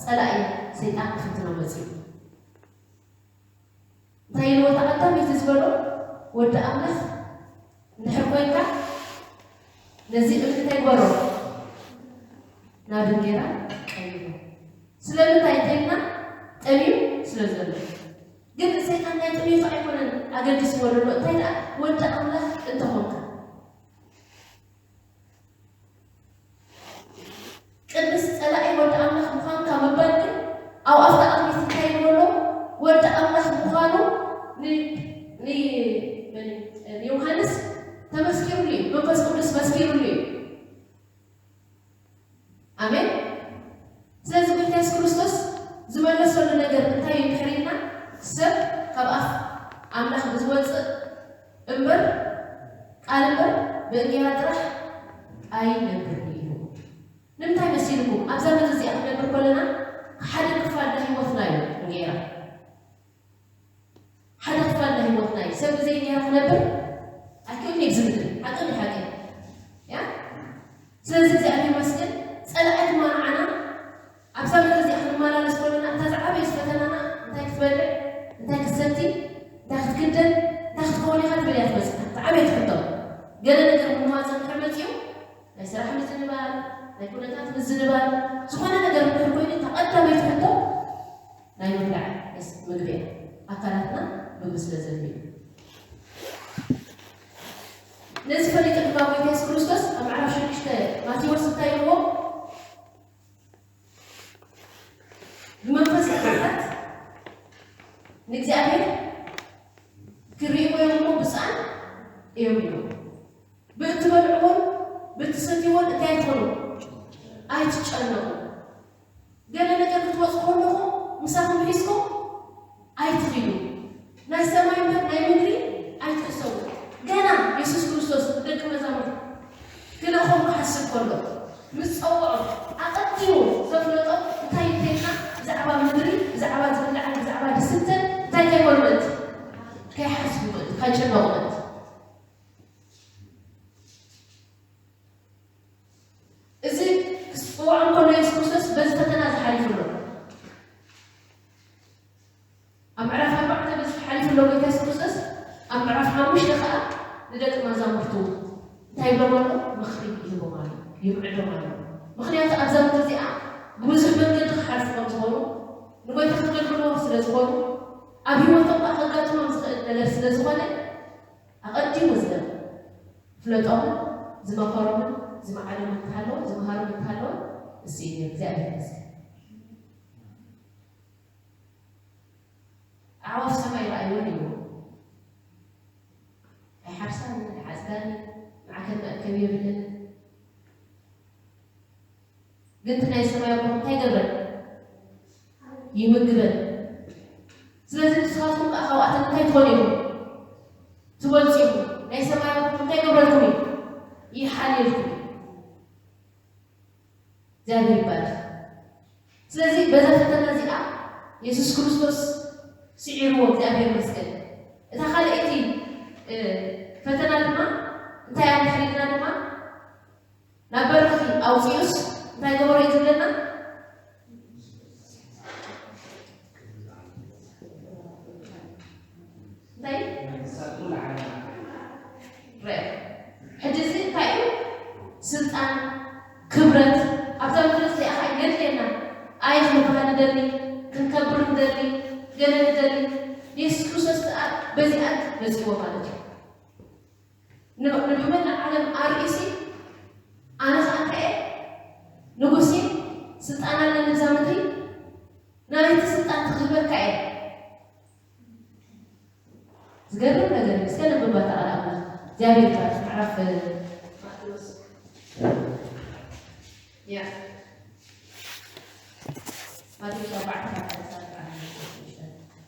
ጸላኢ ሰይጣን ክፍትኖ መጺኡ። እንታይ ኢልዎ? እታ ቀዳመይቲ ዝበሎ፣ "ወዲ ኣምላኽ እንድሕር ኮይንካ፣ ነዚ እምኒ እንታይ ግበሮ? ናብ እንጌራ ቀይሮ።" ስለምንታይ እንተኢልና፣ ጠምዩ ስለ ዘሎ። ግን ሰይጣን ናይ ጥሜቱ ኣይኮነን ኣገዲስዎ ዘሎ። እንታይ ደኣ፣ "ወዲ ኣምላኽ እንተኾንካ?" ቅድሚ ጸላኢ ወዲ ኣምላኽ ምዃንካ ምባል ግን፣ ኣብ ኣፍታ ቅድሚት እንታይ ይብሎ? ወዲ ኣምላኽ ምዃኑ ን-፣ ን-፣ ንዮሃንስ ተመስኪሩሉ እዩ። መንፈስ ቅዱስ መስኪሩሉ እዩ። ኣሜን። ስለዚ ጎይታ የሱስ ክርስቶስ ዝመለሰሉ ነገር እንታይ እዩ እንድሕር ኢልና፣ ሰብ ካብ ኣፍ ኣምላኽ ብዝወጽእ እምበር፣ ቃል እምበር ብእንጌራ ጥራሕ ኣይነብርን እዩ። ንምንታይ መሲልኩም? ኣብዛ ምድሪ እዚኣ ክንነብር ከለና ሓደ ክፋል ናይ ህይወትና እዩ እንጌራ። ሓደ ክፋል ናይ ህይወትና እዩ። ሰብ ብዘይ እንጌራ ክነብር ኣይክእልን እዩ ኣብዚ ምድሪ። ሓቂ እንዲ ሓቂ? ያ? ስለዚ እግዚኣብሔር ይመስገን፣ ጸላኢ ድማ ንዓና ኣብዛ ምድሪ እዚኣ ክንመላለስ ከለና፣ እታ ዝዓበየት ፈተናና፣ እንታይ ክትበልዕ፣ እንታይ ክትሰቲ፣ እንታይ ክትክደን፣ እንታይ ክትከውን ኢኻ ትብል እያ ትመጽእ። ዝዓበየት ሕቶ። ገለ ነገር ምምዋጽ እንድሕር መጺኡ፣ ናይ ስራሕ ምዝንባል፣ ናይ ኩነታት ምዝንባል፣ ዝኾነ ነገር እንድሕር ኮይኑ፣ እታ ቀዳመይቲ ሕቶ ናይ ምብላዕ፣ ናይ ምግቢ እያ። ኣካላትና ምግቢ ስለ ዘድልዩ። ነዚ ፈሊጡ ድማ ጎይታ የሱስ ክርስቶስ ኣብ ምዕራፍ ሽዱሽተ ማቴዎስ እንታይ ኢልዎ? ብመንፈስ ቅዱሳት ንእግዚኣብሔር ክርእይዎ እዮም እሞ ብፁዓን እዮም ኢሉ። ብእትበልዕዎን ብእትሰትይዎን እንታይ ኣይትኾኑ፣ ኣይትጨነቑ። ገለ ነገር ክትወፁ ከለኹም ምሳኹም ሒዝኩም ኣይትኺዱ። ናይ ሰማይ እምበር ናይ ምድሪ ኣይትሕሰቡ። ገና የሱስ ክርስቶስ ንደቂ መዛሙርቱ ክልእኾም ክሓስብ ከሎ፣ ምስ ጸውዖም ኣቐዲሙ ዘፍለጦም እንታይ እንተኢልና፣ ብዛዕባ ምድሪ፣ ብዛዕባ ዝብላዕን ብዛዕባ ዝስተን እንታይ ከይበሉ ምእንቲ፣ ከይሓስቡ ምእንቲ፣ ከይጭነቑ ምእንቲ። እዚ ክጽውዖም ከሎ የሱስ ክርስቶስ በዚ ፈተና እዚ ሓሊፉ ኣሎ። ኣብ ምዕራፍ ኣርባዕተ በዚ ሓሊፉ ኣሎ ጎይታ የሱስ ክርስቶስ፣ ኣብ ምዕራፍ ሓሙሽተ ከኣ ንደቂ መዛሙርቱ እንታይ ይብሎም ኣሎ? ምኽሪ ይህቦም ኣሎ፣ ይምዕዶም ኣሎ። ምኽንያቱ ኣብዛ ምድሪ እዚኣ ብብዙሕ መንገዲ ክሓልፉ ከም ዝኾኑ፣ ንጎይታ ከገልግልዎ ስለ ዝኾኑ፣ ኣብ ህይወቶም ከኣ ከጋጥሞም ዝኽእል ነገር ስለ ዝኾነ፣ ኣቐዲሙ ዝፍለጦምን ዝመኸሮምን ዝመዓዶምን እንተሃለወ፣ ዝመሃሮምን እንተሃለወ፣ እሱ እዩ ነይሩ። እግዚኣብሔር ይመስገን። ኣዕዋፍ ሰማይ ረኣይወን ይብሉ። ኣይሓርሳን፣ ኣይዓጽዳን፣ ማዕከን መእከቢ የብለን። ግን እቲ ናይ ሰማይ ኣቦኹም እንታይ ይገብረን? ይምግበን። ስለዚ ንስኻትኩም ከኣ ካብኣተን እንታይ ትኾኑ ኢኹም? ትበልጹ ኢኹም። ናይ ሰማይ ኣቦኹም እንታይ ይገብረልኩም እዩ? ይሓልየልኩም እዩ። እግዚኣብሔር ይባረክ። ስለዚ በዛ ፈተና እዚኣ የሱስ ክርስቶስ ስዒርዎ፣ እግዚኣብሔር ይመስገን። እታ ካልኣይቲ፣ እ፣ ፈተና ድማ እንታይ ኣምሓሊልና ድማ ናብ በረኽቲ ኣውፂኡስ እንታይ ገበሮ እዩ ዝብለና? እንታይ? ርአ። ሕጂ እዚ እንታይ እዩ? ስልጣን፣ ክብረት ኣብዛ ምድሪ እዚኣ ኸዓ የድልየና። ኣይ ክንበሃል ንደሊ፣ ክንከብር ንደሊ፣ ገለ ንደሊ። የሱስ ክርስቶስ ከኣ በዚኣ መጺእዎ ማለት እዩ። ን-፣ ንመላእ ዓለም ኣርእዩሲ፣ ኣነ ኸኣ እንታይ እየ? ንጉስ እየ፣ ስልጣን ኣለኒ እዛ ምድሪ፣ ናይቲ ስልጣን ክህበካ እየ። ዝገርም ነገር እዩ። እስከ ነንብባ እታ ቃል ኣምላኽ። እግዚኣብሔር ይባርክ። ምዕራፍ ማቴዎስ፣ ያ፣ ማቴዎስ ኣርባዕተ ካብ ሓደ ክሳብ ኣርባዕተ።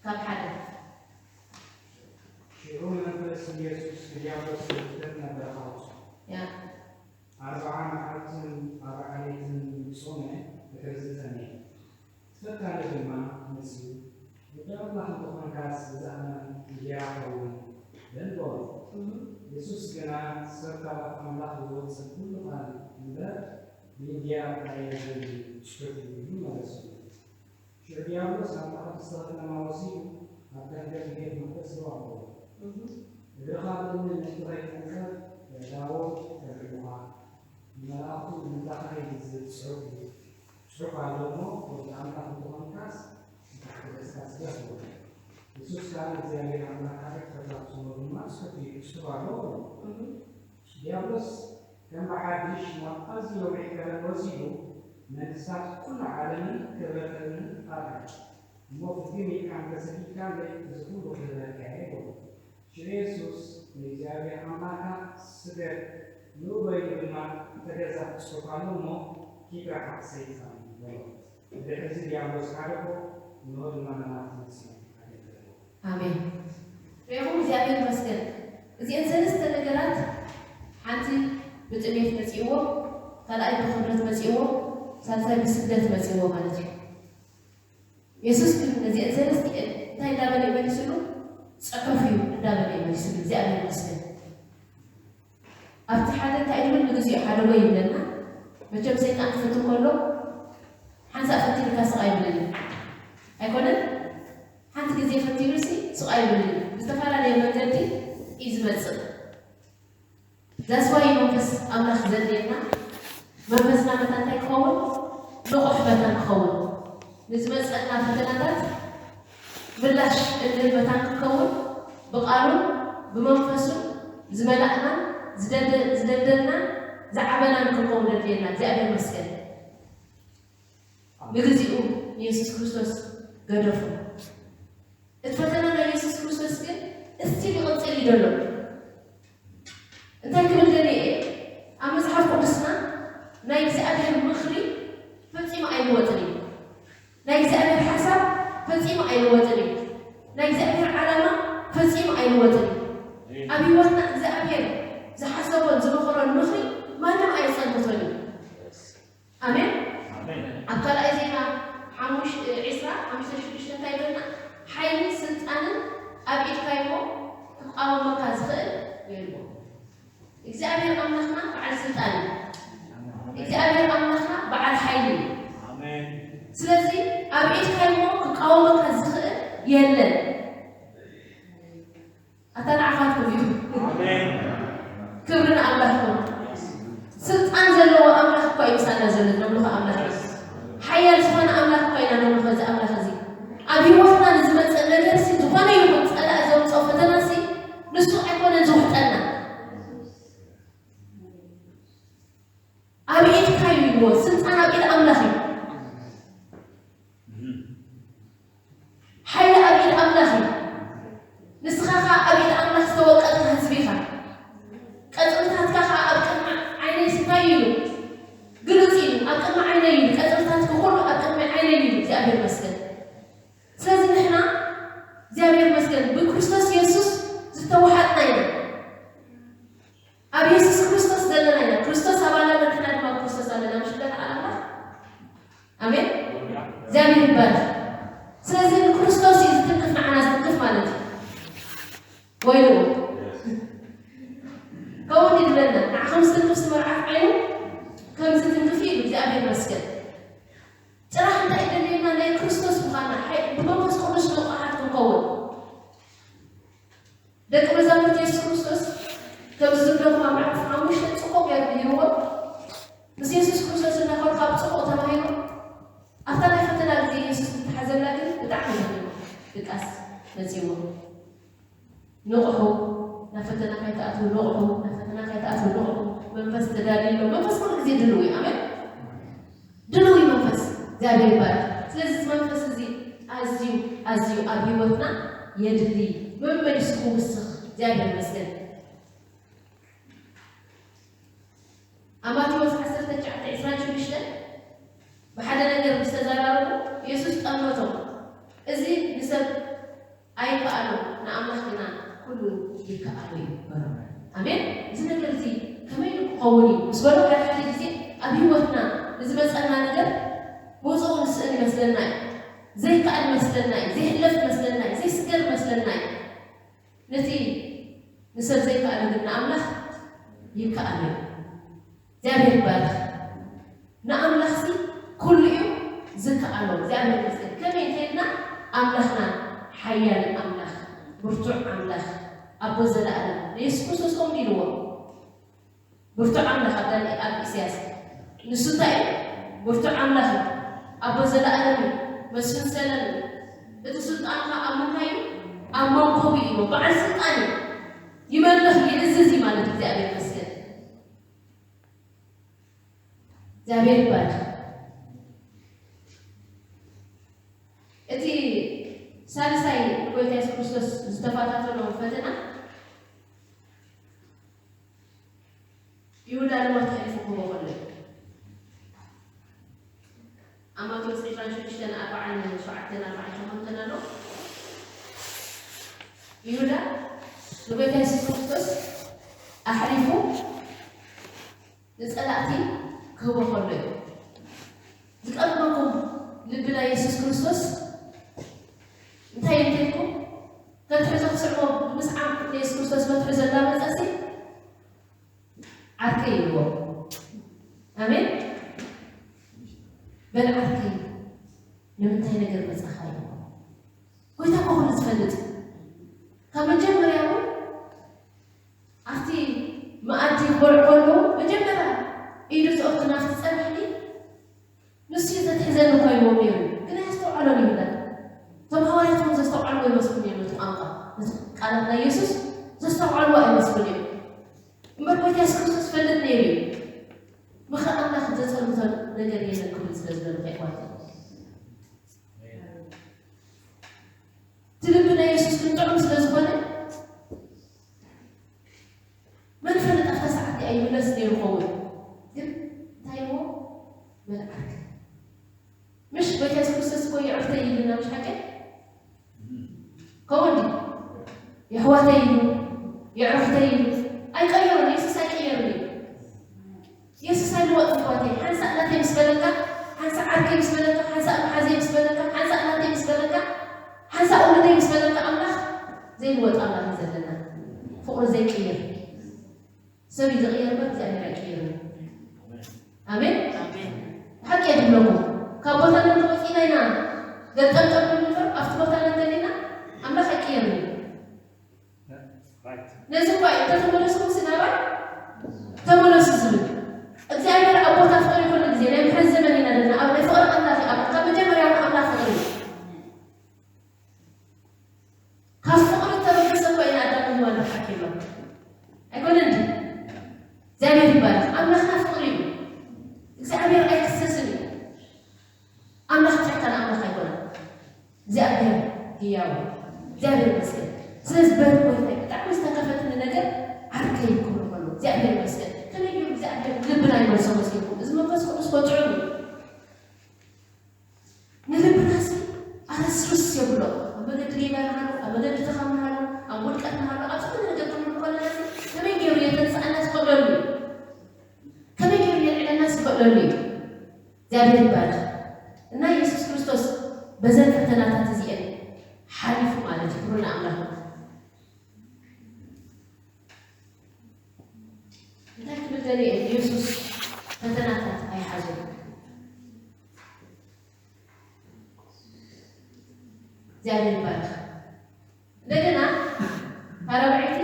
ካብ ሓደ። ሽዑ መንፈስ ኢየሱስ ንዲያብሎስ ክፍተት ነበረ ኣውፅኡ። ያ። ኣርብዓ መዓልትን ኣርብዓ ለይትን ጾመ ድሕሪ ዝጸንሐ፣ ፈታኒ ድማ መጺኡ፣ "ወዲ ኣምላኽ እንተኾንካስ፣ እዚ ኣመል እንድያ ኸውን" በል በሎ። እህ። የሱስ ግና፣ "ሰብ ካብ ኣፍ ኣምላኽ ዝወጽእ ኩሉ ቃል እምበር፣ ብእንድያ ኣይነብርን ጽሑፍ እዩ" ኢሉ መለሰሉ። ሽዑ ዲያብሎስ ናብታ ቅድስቲ ከተማ ወሲዱ፣ ኣብ ደንገል ቤት መቕደስ ደው ኣበሎ። እህ። "እግርኻ ብእምኒ ምእንቲ ኸይትንከፍ፣ ኣእዳዎ ከብዕሉኻ፣ ንመላእኽቱ ንምልኣኻ እዩ ዝብል ጽሑፍ እዩ። ጽሑፍ ኣሎ እሞ፣ ወዲ ኣምላኽ እንተኾንካስ፣ ንታሕቲ ገጽካ ስገድ" በሎ። የሱስ ከኣ፣ "ንእግዚኣብሔር ኣምላኽካ ኣይትፈትዋ፣ ትብሎ ድማ ጽሑፍ እዩ፣ ጽሑፍ ኣሎ" በሎ። እህ። ዲያብሎስ ከም ብሓድሽ ናብ ኣዝዩ ነዊሕ ገረብ ወሲዱ፣ መንግስታት ኩሉ ዓለምን ክብረተንን ኣርኣየ። እሞ ፍግም ኢልካ እንተሰጊድካለይ፣ እዚ ኩሉ ክህበካ እየ በሎ። ሽዑ የሱስ፣ "ንእግዚኣብሔር ኣምላኽካ ስገድ፣ ንእኡ በይኑ ድማ ተገዛእ ጽሑፍ ኣሎ እሞ፣ ኪድ ርሓቕ ሰይጣን" በሎ። ብድሕርዚ ዲያብሎስ ሓደጎ፣ እንሆ ድማ መላእኽቲ መሲሉ ኣገልገሎ። ኣሜን። ርኢኹም፣ እግዚኣብሔር ይመስገን። እዚአን ሰለስተ ነገራት፣ ሓንቲ ብጥሜት መጺእዎ፣ ካልኣይ ብኽብረት መጺእዎ፣ ሳልሳይ ብስደት መጺእዎ ማለት እዩ። የሱስ ግን ነዚአን ሰለስቲአን እንታይ እንዳበለ እዩ መሊስሉ? ጽሑፍ እዩ እንዳበለ እዩ መሊስሉ። እግዚኣብሔር ይመስገን። ኣብቲ ሓደ እንታይ ይብል? ንግዚኡ ሓደጎ ይብለና። መቸም ሰይጣን ክፈቱ ከሎ ሓንሳእ ፈቲኑካ ስቕ ኣይብልን እዩ። ኣይኮነን? ሓንቲ ግዜ ፈቲኑሲ ስቕ ኣይብልን እዩ። ብዝተፈላለየ መንገዲ እዩ ዝመጽእ። That's why መንፈስ ኣምላኽ ዘድልየና፣ መንፈስና መታን እንታይ ክኸውን? ንቑሕ መታን ክኸውን። ንዝመጸና ፈተናታት ምላሽ እንህብ መታን ክንከውን፣ ብቃሉን ብመንፈሱን ዝመላእናን ዝደደ-፣ ዝደልደልናን ዝዓበናን ክንከውን ዘድልየና። እግዚኣብሔር ይመስገን። ንግዚኡ ንየሱስ ክርስቶስ ገደፎ። እቲ ፈተና ናይ የሱስ ክርስቶስ ግን እስቲል ይቕጽል እዩ ዘሎ። እንታይ ክብል ደልየ እየ? ኣብ መጽሓፍ ቅዱስና ናይ እግዚኣብሔር ምኽሪ ፈጺሙ ኣይልወጥን እዩ። ናይ እግዚኣብሔር ሓሳብ ፈጺሙ ኣይልወጥን እዩ። ናይ እግዚኣብሔር ዓላማ ፈጺሙ ኣይልወጥን እዩ። ኣብ ህይወትና እግዚኣብሔር ዝሓሰቦን ዝመኸሮን ምኽሪ ማንም ኣየጸልምቶን እዩ። ኣሜን። ኣሜን። ኣብ ካልኣይ ዜና ሓሙሽ-፣ ዒስራ፣ ሓሙሽተ ሽዱሽተ እንታይ ይብለና? ሓይልን ስልጣንን ኣብ ኢድካ እሞ ክቃወመካ ዝኽእል የልቦ። እግዚኣብሔር ኣምላኽና በዓል ስልጣን እዩ። እግዚኣብሔር ኣምላኽና በዓል ሓይሊ እዩ። ኣሜን። ስለዚ ኣብ ኢድካ እሞ ክቃወመካ ዝኽእል የለን። ኣታ ንዓኻትኩም እዩ። ኣሜን። ክብሪ ንኣምላኽኩም። ስልጣን ዘለዎ ኣምላኽ እኳ እዩ ምሳና ዘሎ፣ ነምልኾ ኣምላኽ እዩ። ሓያል ዝኾነ ኣምላኽ እኳ ኢና ነምልኾ እዚ ኣምላኽ እዚ። ኣብ ህይወትና ንዝመጽእ ነገርሲ፣ ዝኾነ ይኹን ጸላኢ ዘምጽኦ ፈተናሲ፣ ንሱ ኣይኮነን ዝውሕጠና። ኣብ ኢድካ እዩ ይብልዎ። ስልጣን ኣብ ኢድ ኣምላኽ እዩ። ሓይሊ ኣብ ኢድ ኣምላኽ እዩ። ንስኻ ኸኣ ኣብ ኢድ ኣምላኽ ዝተወቀጥካ ህዝቢ ኢኻ። ቀጽርታትካ ኸኣ ኣብ ቅድሚ ዓይነይ እንታይ እዩ ኢሉ? ግሉጽ እዩ። ኣብ ቅድሚ ዓይነይ እዩ። ቀጽርታትካ ኩሉ ኣብ ቅድሚ ዓይነይ እዩ። እግዚኣብሔር ይመስገን። ስለዚ ንሕና እግዚኣብሔር ይመስገን ብክርስቶስ የሱስ ዝተወሓጥና ኢና። ኣብ የሱስ ክርስቶስ ዘለና ኢና። ክርስቶስ ኣባና ኣሎ፣ ንሕና ድማ ኣብ ክርስቶስ ኣለና። ምሽ ደኣ ኣምላኽ? ኣሜን። ወይኑ ከምኡ ድዩ ዝብለና? ንዓ ከም ዝትንክፍ መርዓት ዓይኑ ከም ዝትንክፍ እዩ። እግዚኣብሔር ይመስገን። ጥራሕ እንታይ ይደልየና? ናይ ክርስቶስ ምዃንና፣ ሓይ-፣ ብመንፈስ ቅዱስ ንቑሓት ክንከውን። ደቂ መዛሙርቲ የሱስ ክርስቶስ፣ ከምዚ ዝብለኩም ኣብ ምዕራፍ ሓሙሽተ ጽቡቕ ገይሩ ነይርዎ። ምስ የሱስ ክርስቶስ እናኸዱ ካብ ጽቡቕ ተማሂሩ። ኣብታ ናይ ፈተና ግዜ የሱስ ዝተሓዘላ ግን ብጣዕሚ ደኺሙ፣ ድቃስ መጺዎ። ንቕሑ፣ ናብ ፈተና ከይትኣትዉ ንቕሑ፣ ናብ ፈተና ከይትኣትዉ ንቕሑ። መንፈስ ተዳልዩ ኣሎ። መንፈስ ኩሉ ግዜ ድልው እዩ። ኣሜን። ድልው እዩ መንፈስ። እግዚኣብሔር ይባረክ። ስለዚ እዚ መንፈስ እዚ ኣዝዩ፣ ኣዝዩ ኣብ ህይወትና የድሊ። መመሊሱ ክውስኽ። እግዚኣብሔር ይመስገን። ኣብ ማቴዎስ ዓሰርተ ትሽዓተ ዕስራን ሽዱሽተን ብሓደ ነገር ምስ ተዘራረቡ፣ የሱስ ጠመቶም። እዚ ንሰብ ኣይከኣሎ፣ ንኣምላኽ ግና ኩሉ ይከኣሎ እዩ በሎም። ኣሜን። እዚ ነገር እዚ ከመይ ኢሉ ክኸውን እዩ ምስ በሎ፣ ሓደ ሓደ ግዜ ኣብ ህይወትና ንዝመጸና ነገር መውጽኡ ንስእን ይመስለና እዩ። ዘይከኣል ይመስለና እዩ። ዘይሕለፍ ይመስለና እዩ። ዘይስገር ይመስለና እዩ። ነቲ ንሰብ ዘይከኣሎ ግን ንኣምላኽ ይከኣሎ እዩ። እግዚኣብሔር ይባረክ። ንኣምላኽሲ ኩሉ እዩ ዝከኣሎ። እግዚኣብሔር ይመስገን። ከመይ እንተኢልና ኣምላኽና ሓያል ኣምላኽ፣ ብርቱዕ ኣምላኽ፣ ኣቦ ዘለኣለም። ንየሱስ ክርስቶስ ከምኡ ኢልዎ። ብርቱዕ ኣምላኽ ኣብ ዳንኤል፣ ኣብ ኢሳያስ። ንሱ እንታይ እዩ? ብርቱዕ ኣምላኽ እዩ። ኣቦ ዘለኣለም እዩ። መስፍን ሰላም እዩ። እቲ ስልጣን ኸዓ ኣብ ምንታይ እዩ? ኣብ መንኮቡ እዩ። በዓል ስልጣን እዩ። ይመልኽ፣ ይእዝዝ እዩ ማለት እግዚኣብሔር ይመስገን። እግዚኣብሔር ይባረክ። እቲ ሳልሳይ ንጎይታ የሱስ ክርስቶስ ዝተፈታተኖ ፈተና ይሁዳ ንሞት ኣሕሊፉ ክህቦ ከሎ እዩ። ኣብ ማቴዎስ ዕስራን ሽዱሽተን ኣርባዓን ሸውዓተን ኣርባዓን ሸሞንተን ኣሎ። ይሁዳ ንጎይታ የሱስ ክርስቶስ ኣሕሊፉ ንጸላእቲ ክህቦ ከሎ እዩ። ዝቀርበኩም ልቢ ናይ የሱስ ክርስቶስ እንታይ እዩ እንተልኩም፣ ተትሕዞ ክስዕቦ ብምስዓም ንየሱስ ክርስቶስ መትሕዞ እንዳመጸሲ ዓርከይ ይብልዎ። ኣሜን። በል ዓርከይ፣ ንምንታይ ነገር መጻኻ ይብልዎ። ጎይታ እኮ ኩሉ ዝፈልጥ። ካብ መጀመርያ እውን ኣብቲ መኣዲ ክበልዑ ከለዉ መጀመርያ ኢዱ ዝኣቱ ናብቲ ጸናሕቲ ንሱ እዩ ዘትሕዘኒ እኮ ኢልዎም ነይሩ። ግን ኣየስተውዓሎን ይሁዳ። እቶም ሃዋርያት እውን ዘስተውዓልዎ ይመስሉን እዮም ነቲ ቋንቋ፣ ነቲ ቃላት ናይ የሱስ ዘስተውዓልዎ ኣይመስሉን እዮም። እምበር ጎይታ የሱስ ክርስቶስ ይፈልጥ ነይሩ እዩ። ምኽሪ ኣምላኽ ዘጸልምቶ ነገር የለን ክብል ስለ ዝደለኹ እየ ማለት እዩ። እቲ ልቢ ናይ የሱስ ግን ጥዑም ስለ ዝኾነ መን ፈለጥ ኣብታ ሰዓት እቲኣ ይምለስ ነይሩ ኸውን። ግን እንታይ ኢልዎ? በል ዓርከይ። ምሽ ጎይታ የሱስ ክርስቶስ እኮ ይዕርተይ ይልና፣ ምሽ ሓቂ? ከምኡ እንዲ የሕዋተይ ኢሉ፣ የዕርኽተይ ኢሉ ኣይቀየሩን። የሱስ ኣይቀየሩን እዩ። የሱስ ኣይልወጥን ኣሕዋተይ። ሓንሳእ ናተይ ምስ በለካ፣ ሓንሳእ ዓርከይ ምስ በለካ፣ ሓንሳእ መሓዘይ ምስ በለካ፣ ሓንሳእ ናተይ ምስ በለካ፣ ሓንሳእ ውሉደይ ምስ በለካ፣ ኣምላኽ ዘይልወጥ ኣምላኽ እዩ ዘለና። ፍቕሩ ዘይቅየር። ሰብ እዩ ዝቕየር እምበር እግዚኣብሔር ኣይቅየርን። ኣሜን። ኣሜን። ሓቂ እየ ዝብለኩም። ካብ ቦታና እንተወፂና ኢና ገጠምጠም ንብል እምበር ኣብቲ ቦታና እንተሊና ኣምላኽ ኣይቅየርን እዩ። ነዚ እኳ እዩ፣ "እንተተመለስኩምሲ ናባይ ተመለሱ" ዝብል። እግዚኣብሔር ኣብ ቦታ ፍቕሪ ኩሉ ግዜ ናይ ምሕረት ዘመን ኢና ዘለና። ኣብ ናይ ፍቕሪ ኣምላኽ እዩ። ኣብ ካብ መጀመርያ እውን ኣምላኽ ፍቕሪ እዩ። ካብ ፍቕሪ እተበገሰ እኮ ኢና ኣዳም ንሄዋን ርሕራሕ ኢሎም። ኣይኮነን ድዩ? እግዚኣብሔር ይባረክ። ኣምላኽና ፍቕሪ እዩ። እግዚኣብሔር ኣይክሰስን እዩ። ኣምላኽ ጨካን ኣምላኽ ኣይኮነን። እግዚኣብሔር ህያው እዩ። እግዚኣብሔር ይመስገን። ስለዚ በሪ ጎይታይ ብጣዕሚ ዝተከፈትኒ ነገር ዓርከይ ክብሎ ከሎ እግዚኣብሔር ይመስገን። ከመይ ገይሩ እግዚኣብሔር ልብና ይመልሶ መሲልኩም? እዚ መንፈስ ቅዱስ እኮ ጥዑም እዩ። ንልብናሲ ኣረስርስ የብሎ። ኣብ መገዲ ሌባ ንሃሉ፣ ኣብ መገዲ ድኻም ንሃሉ፣ ኣብ ውድቀት ንሃሉ፣ ኣብ ዝኾነ ነገር ክንህሉ ከለናሲ ከመይ ገይሩ የተንስኣና ዝኽእለሉ እዩ? ከመይ ገይሩ የልዕለና ዝኽእለሉ እዩ? እግዚኣብሔር ይባረክ። እና የሱስ ክርስቶስ በዘን ፈተናታት እዚአን ሓሊፉ ማለት እዩ። ክብሪ ንኣምላኽ። ገሊኦም ኢየሱስ ፈተናታት ኣይሓዞም። እግዚኣብሔር ይባርክ። እንደገና ታራብዒቲ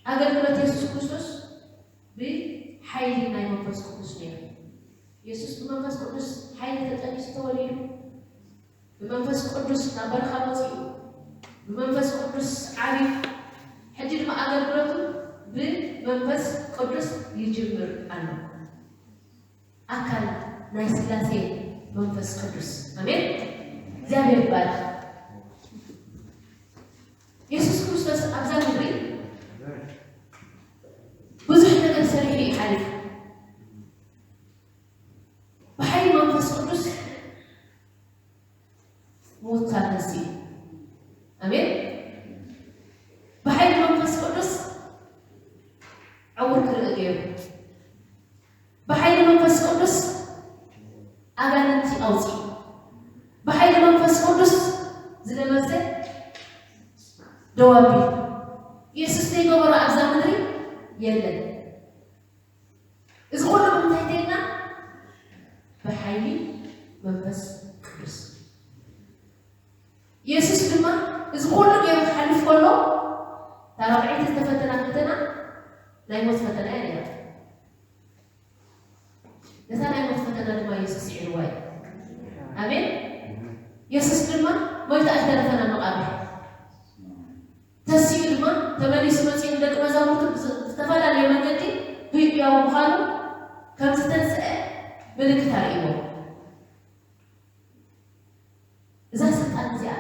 ኣገልግሎት የሱስ ክርስቶስ ብሓይሊ ናይ መንፈስ ቅዱስ ነይሩ። የሱስ ብመንፈስ ቅዱስ ሓይሊ ተጠሚሱ ተወሊዱ። ብመንፈስ ቅዱስ ናብ በረኻ ወፂኡ። ብመንፈስ ቅዱስ ዓብዩ። ሕጂ ድማ ኣገልግሎቱ ብመንፈስ ቅዱስ ይጅምር ኣሎ። ኣካል ናይ ስላሴ መንፈስ ቅዱስ። ኣሜን። እግዚኣብሔር ይባርክ። የሱስ ክርስቶስ ኣብዛ ምድሪ ብዙሕ ነገር ሰሪሑ እዩ ሓሊፉ። ብሓይሊ መንፈስ ቅዱስ ምውታል ነሲ። ኣሜን። ብሓይሊ መንፈስ ቅዱስ ዕውር ክርኢ ገይሩ። ብሓይሊ መንፈስ ቅዱስ ኣጋንንቲ ኣውፂኡ። ብሓይሊ መንፈስ ቅዱስ ዝለመሰ ደው ኣቢሉ። ኢየሱስ ዘይገበሮ ኣብዛ ምድሪ የለን። እዚ ኩሉ ብምንታይ ተይና? ብሓይሊ መንፈስ ቅዱስ። ኢየሱስ ድማ እዚ ኩሉ ገይሩ ክሓልፍ ከሎ፣ እታ ራብዐይቲ ዝተፈተና ፈተና ናይ ሞት ፈተና እያ ነይራ። ነታ ናይ ሞት ፈተና ድማ ኢየሱስ ስዒርዋ እዩ። ኣሜን። ኢየሱስ ድማ ሞይቱ ኣይተረፈን ኣብ መቓብር። ተሲኡ ድማ ተመሊሱ መጺኡ ንደቂ መዛሙርቱ ብዝ-፣ ብዝተፈላለየ መንገዲ ህያው ምዃኑ ከም ዝተንስአ ምልክት ኣርእይዎ። እዛ ስልጣን እዚኣ፣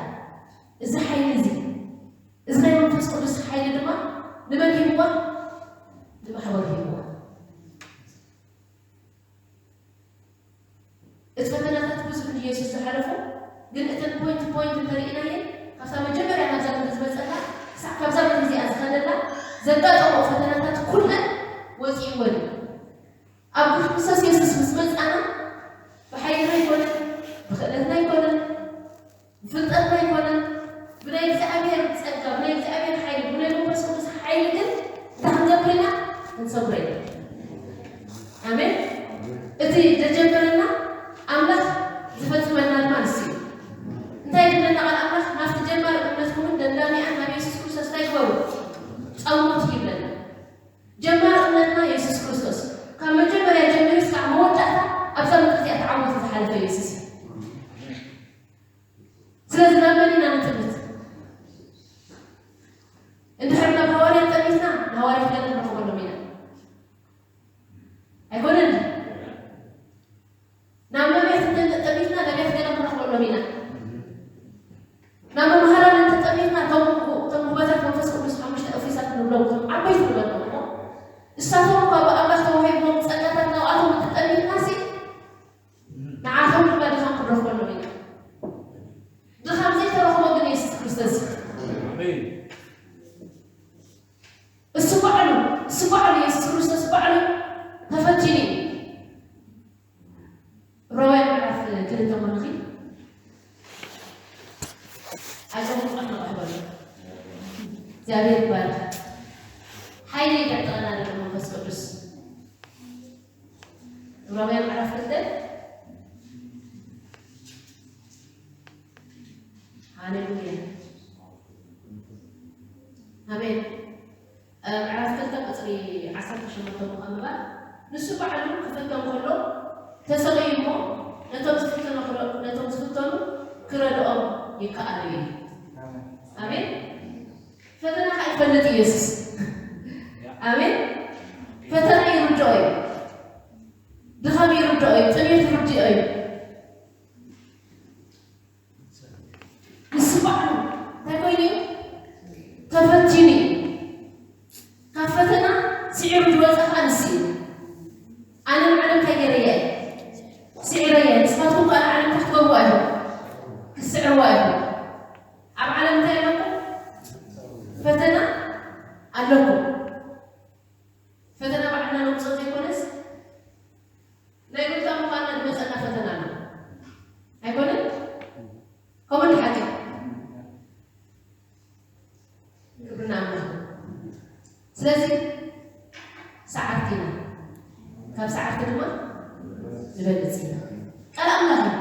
እዚ ሓይሊ እዚ፣ እዚ ናይ መንፈስ ቅዱስ ሓይሊ ድማ ንመን ሂብዋ? ንማሕበሩ ሂብዋ። እቲ ፈተናታት ብዙሕ ኢየሱስ ዝሓለፎ፣ ግን እተን ፖይንት ፖይንት እንተርኢናየን፣ ካብታ መጀመርያ ናብዛ ምድሪ ዝመጸላ፣ ክሳዕ ካብዛ ምድሪ እዚኣ ዝኸደላ፣ ዘጋጠሞ ፈተናታት ኩለን ወጺእወን እዩ። ኣብ ክርስቶስ የሱስ ምስ መጻና፣ ብሓይልና ኣይኮነን፣ ብኽእለትና ኣይኮነን፣ ብፍልጠትና ኣይኮነን፣ ብናይ እግዚኣብሔር ጸጋ፣ ብናይ እግዚኣብሔር ሓይሊ፣ ብናይ መንፈስ ቅዱስ ሓይሊ ግን እንታይ ክንገብር ኢና? ክንሰግሮ ኢና። ኣሜን። እቲ ዘጀመረና ኣምላኽ ዝፈጽመልና ድማ ንሱ እዩ። እንታይ ይብለና ቃል ኣምላኽ? ናብቲ ጀማሪ እምነትኩምን ደምዳሚኣን ናብ የሱስ ክርስቶስ እንታይ ግበሩ? ጸውቱ ይብለና። ጀማሪ እምነትና የሱስ ክርስቶስ። ካብ መጀመርያ ጀሚሩ እስካዕ መወዳእታ ኣብዛ ምድሪ እዚኣ ተዓዊቱ ዝሓለፈ የሱስ እዩ። ስለዚ ናብ መን ኢና ንጥምት? እንድሕር ናብ ሃዋርያት ጠሚትና፣ ንሃዋርያት ገለ ንረኽበሎም ኢና። ኣይኮነን? ናብ ነቢያት እንተ-፣ ጠሚትና፣ ነቢያት ገለ ንረኽበሎም ኢና። ናብ መምሃራን እንተ ጠሚትና፣ እቶም፣ እቶም ውሁባታት መንፈስ ቅዱስ ሓሙሽተ ኤፌሳት ንብሎም፣ እቶም ዓበይቲ ንበሎም እሞ፣ እሳቶም እኳ ብኣምላኽ ተዋሂብዎም ጸጋታት ናብኣቶም እንተ ጠሚትና ሲ፣ ንዓቶም ድማ ድኻም ክንረኽበሎም ኢና። ድኻም ዘይተረኽቦ ግን የሱስ ክርስቶስ እዩ። ኣሜን። እሱ ባዕሉ፣ እሱ ባዕሉ የሱስ ክርስቶስ ባዕሉ ተፈቲኑ እዩ። ሮማውያን ምዕራፍ ክልተ ኮንኺ፣ ኣጆኹም፣ ቃል ንቕሕ በሉ። እግዚኣብሔር ይባረክ። ሓይሊ ይዕጠቐና ዘሎ መንፈስ ቅዱስ። ሮማውያን ምዕራፍ ክልተ። ሃሌሉያ። ኣሜን። እ፣ ምዕራፍ ክልተ ቁጽሪ ዓሰርተ ሸሞንተ ምዃኑ እምበር፣ ንሱ ባዕሉ ክፍተን ከሎ ተሰቕዩ እሞ፣ ነቶም ዝፍተኑ ክረ-፣ ነቶም ዝፍተኑ ክረድኦም ይከኣል እዩ። ኣሜን። ፈተና ከኣ ይፈልጥ እዩ የሱስ። ኣሜን። ፈተና ይርድኦ እዩ። ድኻም ይርድኦ እዩ። ጥሜት ይርድኦ እዩ። ንሱ ባዕሉ እንታይ ኮይኑ እዩ? ተፈቲኑ እዩ። ካብ ፈተና ስዒሩ ዝወፀ ከዓ ንሱ እዩ። ኣነ ንዓለም እንታይ ገይረያ እየ? ስዒረያ እየ። ንስኻትኩም ከዓ ንዓለም እንታይ ክትገብሩዋ ኢኹም? ክትስዕርዋ ኢኹም። ኣብ ዓለም እንታይ ኣለኩም? ፈተና ኣለኩም። ፈተና ባዕልና ነምፅኦ ዘይኮነስ፣ ናይ ጎይታ ምዃንና ዝመፀና ፈተና ኣሎ። ኣይኮነን? ከምኡ እንዲ ሓቂ። ክብሪ ንኣምላኽ። ስለዚ፣ ሰዓርቲ ኢና። ካብ ሰዓርቲ ድማ ንበልጽ ኢና። ቃል ኣምላኽ እዩ።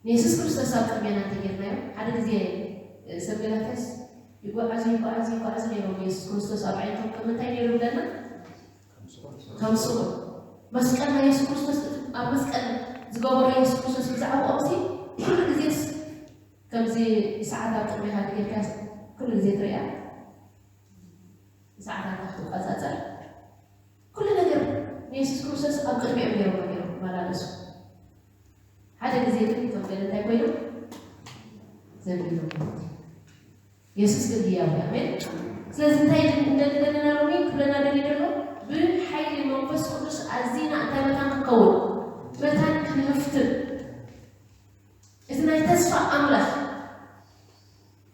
ንየሱስ ክርስቶስ ኣብ ቅድሜና እንተጌርናዮ፣ ሓደ ግዜ ሰብ ገላትያስ ይጓዓዙ ይጓዓዙ ይጓዓዙ ነይሮም። የሱስ ክርስቶስ ኣብ ዓይነቶም ከም እንታይ ነይሩ ብለና? ከም ስቑር። መስቀል ናይ የሱስ ክርስቶስ፣ ኣብ መስቀል ዝገበሮ የሱስ ክርስቶስ ብዛዕባኦም ሲ ኩሉ ግዜስ ከምዚ ሰዓት ኣብ ቅድሜኻ ጌርካ ኩሉ ግዜ ትሪኣ፣ ሰዓታት ክትቆጻጸር ኩሉ ነገር ንየሱስ ክርስቶስ ኣብ ቅድሚኦም ገይሮም እዮም ይመላለሱ። ሓደ ግዜ ግን ከም ገለ እንታይ ኮይኖም ዘንቢሎም። የሱስ ግን ህያው እዩ። ኣሜን። ስለዚ እንታይ እንደደለና ሎሚ ክብለና ደሊ ደሎ፣ ብሓይሊ መንፈስ ቅዱስ ኣዚና እንታይ መታን ክንከውን፣ መታን ክንህፍትን፣ እቲ ናይ ተስፋ ኣምላኽ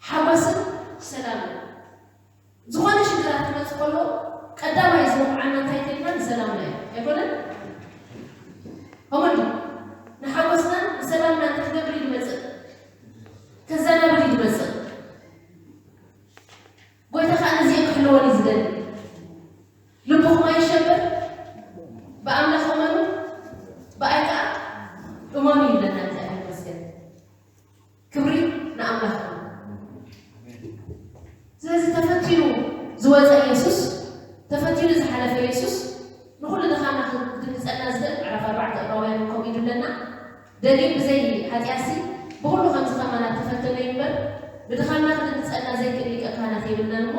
ሓጎስን ሰላምን። ዝኾነ ሽግራት ክመጽእ ከሎ ቀዳማይ ዝወቕዓና እንታይ ተይልና ንሰላምና እዩ። ኣይኮነን? ከምኡ ንሓጎስና ንሰላምና እንታይ ክገብር እዩ ዝመጽእ? ከዘናብል እዩ ዝመጽእ። ጎይታ ከዓ ነዚኦ ክሕልወን እዩ ዝደሊ። ልብኹም ኣይሸበር፣ ብኣምላኽ እመኑ፣ ብኣይ ከዓ እመኑ ይብለና እግዚኣብሔር ይመስገን። ክብሪ ንኣምላኽ። ስለዚ ተፈቲኑ ዝወፀ ኢየሱስ፣ ተፈቲኑ ዝሓለፈ ኢየሱስ ንኹሉ ድኻና ክድንግፀና ዝኽእል ምዕራፍ ኣርባዕተ ዕብራውያን ከምኡ ይብለና። ደጊም ብዘይ ሓጢኣትሲ ብኹሉ ከምዚ ከማና ተፈተነ እዩ እምበር ብድኻና ክድንግፀና ዘይክእል ሊቀ ካህናት የብልናን እሞ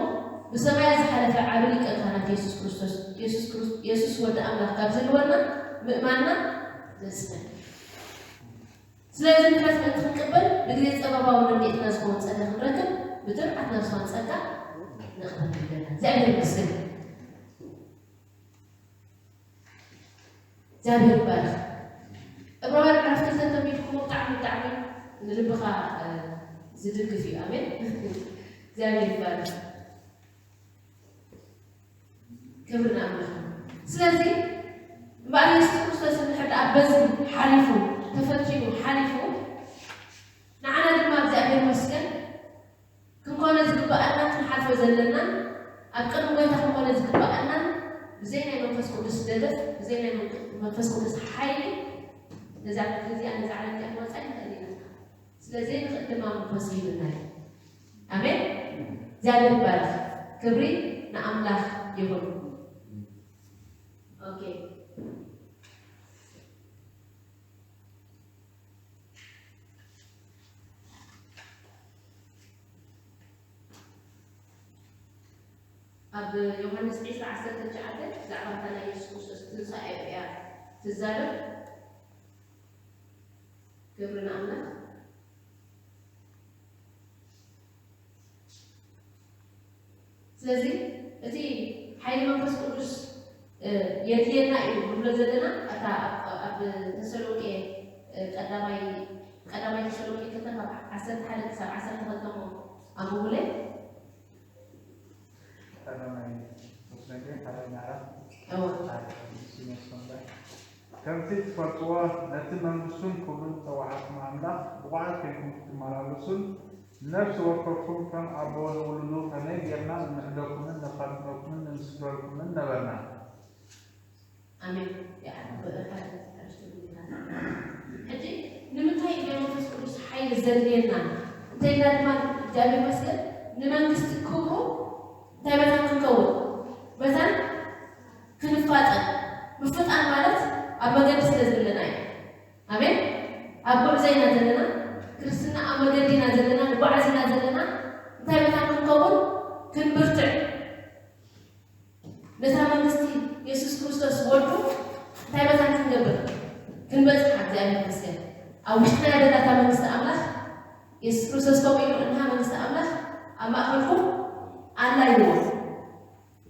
ብሰማያት ዝሓለፈ ዓቢ ሊቀ ካህናት ኢየሱስ ክርስቶስ ኢየሱስ ክርስ- ኢየሱስ ወዲ ኣምላኽ ካብ ዝህልወና ምእማንና ዘስነ። ስለዚ ምሕረት ምእንቲ ክንቅበል ብግዜ ጸበባዊ ረድኤትና ዝኾን ጸጋ ክንረክብ ብትብዓት ነፍስና ጸጋ ንቕበል ይብለና። እግዚኣብሔር ይመስገን። እግዚኣብሔር ይባረክ። ዕብራውያን ምዕራፍ ክልተ ተንቢብኩሞ ብጣዕሚ ብጣዕሚ ንልብኻ ዝድግፍ እዩ። ኣሜን። እግዚኣብሔር ይባረክ። ክብሪ ንኣምላኽ። ስለዚ እምበኣር የሱስ ክርስቶስ እንድሕር ደኣ በዚ ሓሊፉ ተፈቲኑ ሓሊፉ ንዓና ድማ እግዚኣብሔር ይመስገን ክንኮነ ዝግበኣና ክንሓልፎ ዘለና ኣብ ቅድሚ ጎይታ ክንኮነ ዝግበኣና ብዘይ ናይ መንፈስ ቅዱስ ደገፍ ብዘይ ናይ መንፈስ ቅዱስ ሓይሊ ነዛ ምድሪ እዚኣ ነዛ ዓለም እዚኣ ክንወፃ ይንኽእል ኢና። ስለዚ ንኽእል ድማ መንፈስ ሂብና እዩ። ኣሜን። እግዚኣብሔር ይባረክ። ክብሪ ንኣምላኽ ይኹን። ኦኬ። ኣብ ዮሃንስ ዒስራ ዓሰርተ ትሽዓተ ብዛዕባ እታ ናይ የሱስ ክርስቶስ ትንሳኤ እያ ትዛረብ። ክብሪ ንኣምላኽ። ስለዚ እቲ ሓይሊ መንፈስ ቅዱስ የድልየና እዩ ንብሎ ዘለና እታ ኣብ ተሰሎንቄ ቀዳማይ ቀዳማይ ተሰሎንቄ ክልተ ካብ ዓሰርተ ሓደ ክሳብ ዓሰርተ ክልተ እሞ ኣንብቡለይ። ቀዳማይ ተሰሎንቄ ካልኣይ ምዕራፍ እወ። ሓደ ስሜት ሰንበት። ከምቲ ትፈልጥዎ ነቲ መንግስቱን ክብሩን ዝጸውዓኩም ኣምላኽ ብቑዓት ኮይንኩም ክትመላለሱን ነፍሲ ወከፍኩም ከም ኣቦ ንውሉዱ ከመይ ጌርና ንምሕደኩምን ነፋጥነኩምን ንምስክረልኩምን ነበርና። ኣሜን። ሕጂ ንምንታይ ናይ መንፈስ ቅዱስ ሓይሊ ዘድልየና እንተኢልና ድማ እግዚኣብሔር ይመስገን ንመንግስቲ ክብሩ እንታይ መታን ክንከውን መታን ክንፋጠን ምፍጣን ማለት ኣብ መገዲ ስለ ዘለና እዩ። ኣሜን። ኣብ ጉዕዞ ኢና ዘለና፣ ክርስትና ኣብ መገዲ ኢና ዘለና፣ ንጓዓዝ ኢና ዘለና። እንታይ መታን ክንከውን ክንብርትዕ ነታ መንግስቲ የሱስ ክርስቶስ ወዱ እንታይ መታን ክንገብር ክንበፅሕ እግዚኣብሔር ይመስገን ኣብ ውሽጥና ያደላታ መንግስቲ ኣምላኽ የሱስ ክርስቶስ ከምኡ ኢሉ እንሃ መንግስቲ ኣምላኽ ኣብ ማእኸልኩም ኣላ ይልዎ።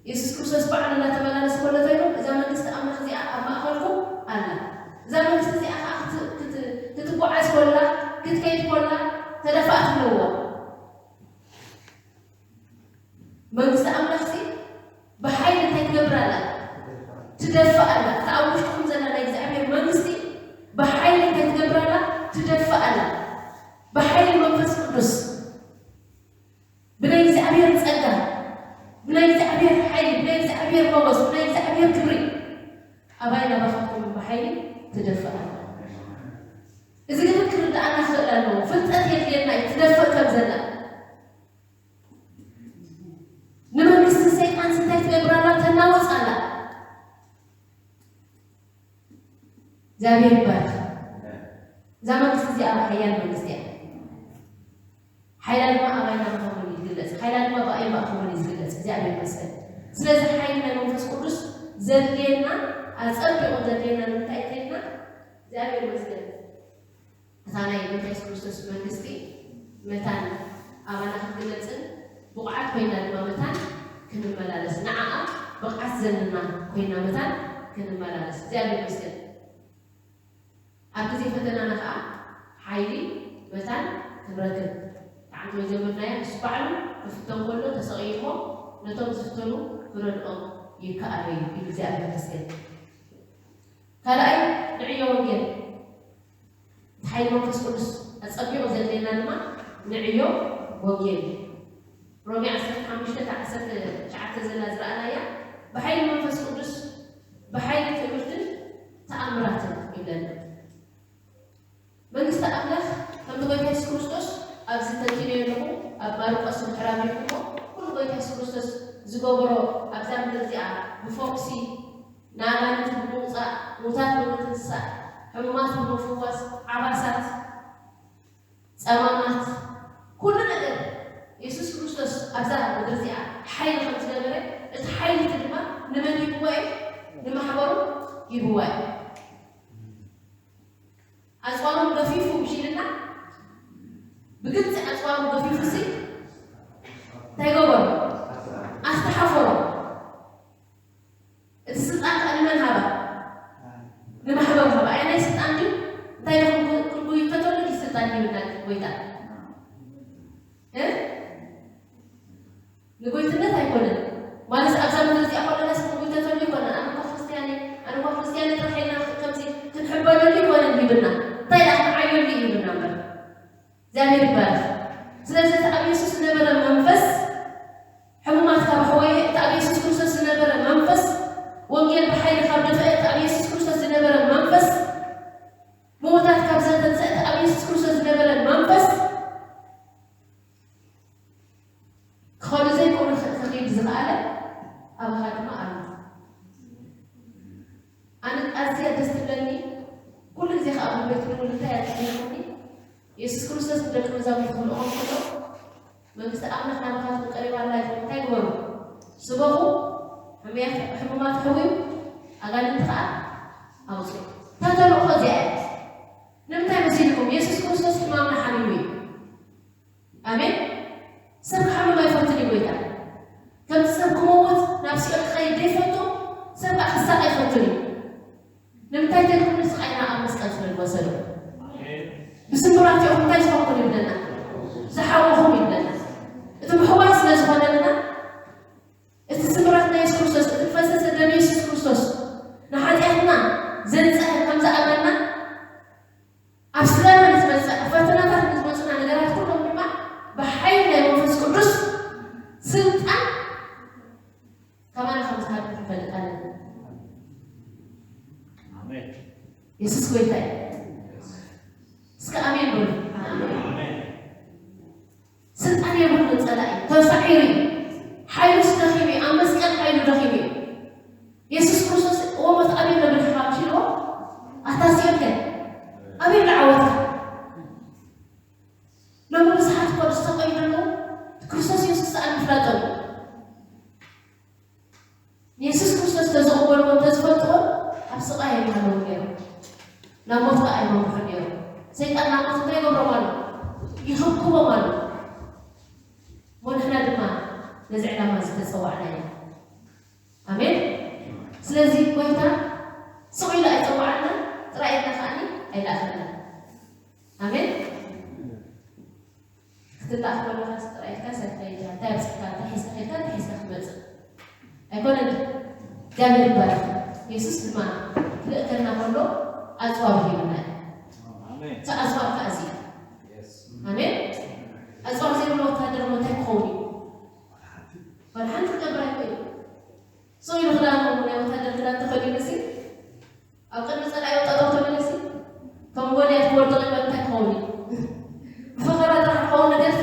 የሱስ ክርስቶስ ባዕሉ እናተመላለስ ከሎ እንታይ ኢሉ እዛ መንግስቲ ኣምላኽ እዚኣ ኣብ ማእኸልኩም ኣላ። እዛ መንግስቲ እዚኣ ከዓ ክትጓዓዝ ኮላ ክትከይድ ኮላ ተደፋእት ኣለዋ። መንግስቲ ኣምላኽሲ ብሓይሊ እንታይ ትገብር ኣላ? ትደፍእ ኣላ። እታ ኣብ ውሽጥኹም ዘላ ናይ እግዚኣብሔር መንግስቲ ብሓይሊ እንታይ ትገብር ኣላ? ትደፍእ ኣላ። ብሓይሊ መንፈስ ቅዱስ ብናይ እግዚኣብሔር ጸጋ ብናይ እግዚኣብሔር ሓይሊ ብናይ እግዚኣብሔር እግዚኣብሔር ሞገስ፣ ናይ እግዚኣብሔር ክብሪ ኣባይ ናባኻትኩም ብሓይሊ ትደፍእ ኣላ። እዚ ግን ክርድኣና ክኽእል ኣለዎ። ፍልጠት የድልየና እዩ፣ ትደፍእ ከም ዘላ። ንመንግስቲ ሰይጣን እንታይ ትገብር ኣላ? ተናውጽ ኣላ። እግዚኣብሔር ይባርክ። እዛ መንግስቲ እዚኣ ሓያል መንግስቲ እያ። ሓይላ ድማ ኣባይና ክኸውን እዩ ዝግለጽ። ሓይላ ድማ ብኣይ ማእከቦን እዩ ዝግለጽ። እግዚኣብሔር ይመስገን። ስለዚ ሓይሊ ናይ መንፈስ ቅዱስ ዘድልየና፣ ኣጸቢቑ ዘድልየና ንምንታይ እንተኢልና፣ እግዚኣብሔር ይመስገን። እታ ናይ ጎይታ የሱስ ክርስቶስ መንግስቲ መታን ኣባና ክትግለጽን ብቑዓት ኮይና ድማ መታን ክንመላለስ፣ ንዓኣ ብቕዓት ዘለና ኮይና መታን ክንመላለስ። እግዚኣብሔር ይመስገን። ኣብ ግዜ ፈተናና ከኣ ሓይሊ መታን ክንረክብ። እቲ ዓንተቦይ ዘመድናዮ ንሱ ባዕሉ ክፍተን ከሎ ተሰቒሉ እሞ ነቶም ዝፍተኑ ክረድኦም ይከኣሎ እዩ ኢሉ እግዚኣብሔር ይመስገን። ካልኣይ ንዕዮ ወንጌል። እቲ ሓይሊ መንፈስ ቅዱስ ኣጸቢቑ ዘድልየና ድማ ንዕዮ ወንጌል እዩ። ሮሜ ዓሰርተ ሓሙሽተ ዓሰርተ ትሽዓተ ዘላ ዝረኣናያ ብሓይሊ መንፈስ ቅዱስ ብሓይሊ ትምህርትን ተኣምራትን ይብለና። መንግስቲ ኣምላኽ ከምቲ ጎይታ የሱስ ክርስቶስ ኣብዚ ተንቲነዮ ኣለኹ፣ ኣብ ማርቆስ ምዕራፍ ሪኢኹሞ፣ ኩሉ ጎይታ የሱስ ክርስቶስ ዝገበሮ ኣብዛ ምድሪ እዚኣ ብፈውሲ፣ ንኣጋንንቲ ብምውጻእ፣ ሙታት ብምትንሳእ፣ ሕሙማት ብምፍዋስ፣ ዓባሳት፣ ጸማማት፣ ኩሉ ነገር የሱስ ክርስቶስ ኣብዛ ምድሪ እዚኣ ሓይሊ ከም ዝገበረ፣ እቲ ሓይሊ እቲ ድማ ንመን ሂብዋ እዩ? ንማሕበሩ ሂብዋ እዩ። ኣጽዋሮም ገፊፉ ምሽ ኢልና፣ ብግልጺ ኣጽዋሮም ገፊፉ ሲ እንታይ ገበሩ? ኣስተሓፈሮም። እቲ ስልጣን ከኣ ንመን ሃባ? ንማሕበሩ ሃባ። ኣየናይ ስልጣን ድዩ? እንታይ ኢኹም ክጉይተተሉ ድዩ ስልጣን ሂብና ጎይታ? እ? ንጎይትነት ኣይኮነን። ማለት ኣብዛ ምድሪ እዚኣ ከለናስ ክንጉይተተሉ ኣይኮነን። ኣነ እኮ ክርስትያን እየ፣ ኣነ እኮ ክርስትያን እየ ጥራሕ ኢልና ከምዚ ክንሕበነሉ ኣይኮነን ሂብና። እንታይ ደኣ ክንዓየሉ እዩ ሂብና እምበር። እግዚኣብሔር ይባረክ። ስለዚ እቲ ኣብ የሱስ ዝነበረ መንፈስ፣ ሕሙማት ካብ ኣሕዋየ፣ እቲ ኣብ የሱስ ክርስቶስ ዝነበረ መንፈስ፣ ወንጌል ብሓይሊ ካብ ደፍአ፣ እቲ ኣብ የሱስ ክርስቶስ ዝነበረ መንፈስ፣ ምዉታት ካብ ዘተንስአ፣ እቲ ኣብ የሱስ ክርስቶስ ዝነበረ መንፈስ፣ ክኸዱ ዘይክእሉ ክኽይድ ዝኸኣለ ኣባኻ ድማ ኣሎ። ኣነ ኣዝያ ደስ ትብለኒ፣ ኩሉ ግዜ ከኣ ኣብ ልበይ ትድውል እንታይ እያ ትብለኒ? የሱስ ክርስቶስ ንደቂ መዛሙርቱ ክልእኾም ከሎ፣ መንግስቲ ኣምላኽ ናባኻትኩም ቀሪባ ኣላ ኢኹም እንታይ ግበሩ? ስበኹ፣ ሕሙያት-፣ ሕሙማት ሕውዩ፣ ኣጋንንቲ ከኣ ኣውፅኡ። እታ ተልእኾ እዚኣ እያ። ንምንታይ መሲልኩም? የሱስ ክርስቶስ ሕማምና ሓሚሙ እዩ። ኣሜን። ሰብ ክሓምም ኣይፈቱን እዩ ጎይታ። ከምቲ ሰብ ክመውት ናብ ሲኦል ክኸይድ ዘይፈቱ፣ ሰብ ከዓ ክሳቐ ኣይፈቱን እዩ። ንምንታይ ተልኩም ንስቓይና ኣብ መስቀል ስለ ዝወሰዶ። ብስምራት ኢኹም እንታይ ዝኾንኩም ይብለና? ዝሓወኹም ይብለና። እቲ ምሕዋይ ስለ ዝኾነልና፣ እቲ ስምራት ናይ የሱስ ክርስቶስ፣ እቲ ፈሰሰ ደም የሱስ ክርስቶስ ንሓጢኣትና ዘንጸ ከም ዝኣመና፣ ኣብ ስጋና ንዝመጽእ፣ ኣብ ፈተናታት ንዝመጹና ነገራት ኩሎም ድማ ብሓይሊ ናይ መንፈስ ቅዱስ ስልጣን ከማና ከም ዝሃብ ክንፈልጥ ኣለና። ኣሜን። የሱስ ጎይታ እዩ። እስከ ኣሜን በሉ። ኣሜን። ስልጣን የብሉን ጸላኢ፣ ተሳዒሩ እዩ። ሓይሉስ ደኺሙ እዩ። ኣብ መስቀል ሓይሉ ደኺሙ እዩ። የሱስ ክርስቶስ እዎ ሞት ኣበይ ኣሎ ብልሕኻ ምሽ ኢልዎ? ኣታ ሲኦል ከ ኣበይ ኣሎ ዓወትካ? ሎሚ ብዙሓት እኮ ዝሰቀዩ ዘለዉ ክርስቶስ የሱስ ሰኣን ምፍላጦም እዩ። ንየሱስ ክርስቶስ ተዝቕበልዎ እንተዝፈልጥዎ ኣብ ስቓይ ኣይምሃለዉ ነይሮም። ናብ ሞት ከኣ ኣይመርሑን ነይሮም። ሰይጣን ናብ ሞት እንታይ ይገብሮም ኣሎ? ይኽብክቦም ኣሎ። እሞ ንሕና ድማ ነዚ ዕላማ እዚ ተጸዋዕና ኢና። ኣሜን። ስለዚ ጎይታ ስቕ ኢሉ ኣይጸዋዓና፣ ጥራይ ኢልና ከኣኒ ኣይለኣኸና። ኣሜን። ክትላእ ከለኻ ጥራይ ኢልካ ሰብ ከይድካ እንታይ ኣብጽሕካ እንታይ ሒዝካ ከይድካ እንታይ ሒዝካ ክትመጽእ ኣይኮነን። እግዚኣብሔር ይባረክ። የሱስ ድማ ክልእከና ከሎ ኣጽዋር ሂብና እዩ። ኣሜን። እቲ ኣጽዋር ከዓ እዚ እዩ። የስ። ኣሜን። ኣጽዋር ዘይብሉ ወታደር ሞ እንታይ ክኸውን እዩ? ዋላ ሓንቲ ክገብር ኣይክእል እዩ። ስቕ ኢሉ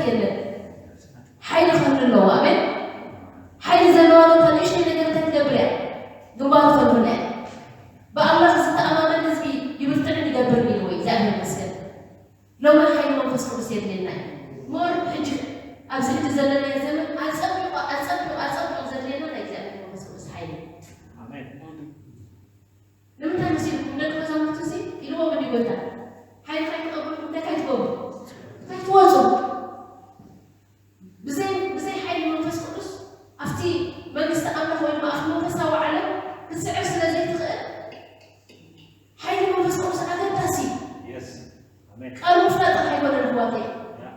የለን። ሓይሊ ክህሉ ኣለዎ። ኣሜን። ሓይሊ ዘለዋ ነታ ንእሽተይ ነገር እንታይ ትገብር እያ? ግንባሩ ተልፍና እያ። ብኣምላኽ ዝተኣማመን ህዝቢ ይብርትዕን ይገብርን እዩ ወይ እግዚኣብሔር ይመስገን። ሎሚ ሓይሊ መንፈስ ቅዱስ የድልየና እዩ። ሞር ሕጂ ኣብዚ ሕጂ ዘለናዮ ዘመን ኣጸቢቑ ኣጸቢቑ ኣጸቢቑ ዘድልየና ናይ እግዚኣብሔር መንፈስ ቅዱስ ሓይሊ እዩ። ኣሜን። ንምንታይ መሲልኩም ደቂ መዛሙርቱ እዚ ኢልዎም እንዲ ጎይታ ሓይሊ ካይትቐበሉ እንታይ ካይትገብሩ? ካይትወፁ። ብዘይ ብዘይ ሓይሊ መንፈስ ቅዱስ ኣብቲ መንግስቲ ኣምላኽ ወይ ድማ ኣብቲ መንፈሳዊ ዓለም ክትስዕር ስለ ዘይትኽእል ሓይሊ መንፈስ ቅዱስ ኣገዳሲ እዩ። Yes. ኣሜን። ቃል ምፍላጥ ኣይኮነን ኣሕዋተይ። ያ።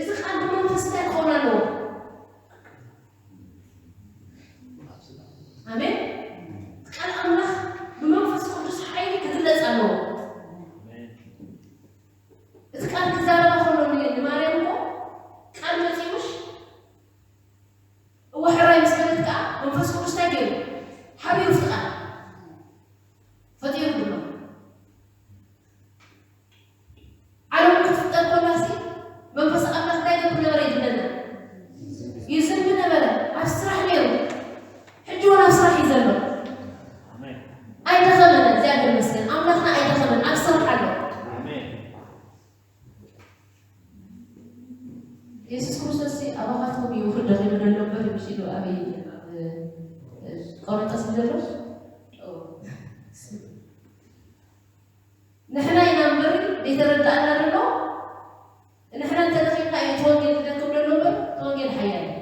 እዚ ቃል ብመንፈስ እንታይ ክኸውን ኣለዎ? ኣሜን። ቃል ኣምላኽ ብመንፈስ ቅዱስ ሓይሊ ክግለጽ ኣለዎ። ኣሜን። እቲ ቃል ክዛረባ ከሎ ን- ንማርያም እኮ ቃል መጺኡሽ እወ ሕራይ ምስ በለት ከዓ መንፈስ ቅዱስ እንታይ ገይሩ? ሓቢሩ እቲ ቃል ፈጢሩ ድማ ዓለም ክትፍጠር ከላ ሲ መንፈስ ኣምላኽ እንታይ ገብር ነበረ ይብለና? ይዝንቢ ነበረ። ኣብ ስራሕ ነይሩ። ሕጂ እውን ኣብ ስራሕ እዩ ዘሎ። ኣሜን። ኣይደኸመን። እግዚኣብሔር ይመስገን። ኣምላኽና ኣይደኸመን። ኣብ ስራሕ ኣሎ። ኣሜን። የሱስ ክርስቶስ ሲ ኣባኻትኩም እዩ ክደኺሙ ዘሎ እምበር፣ ምሽ ኢሉ ኣበይ፣ ኣብ፣ እ፣ ቆሮንቶስ እዩ ዘሎ? ኦ። ንሕና ኢና እምበር ዘይተረዳእና ዘሎ። ንሕና እንተደኺምና እዩ እቲ ወንጌል ክደክም ዘሎ እምበር፣ እቲ ወንጌል ሓያል እዩ።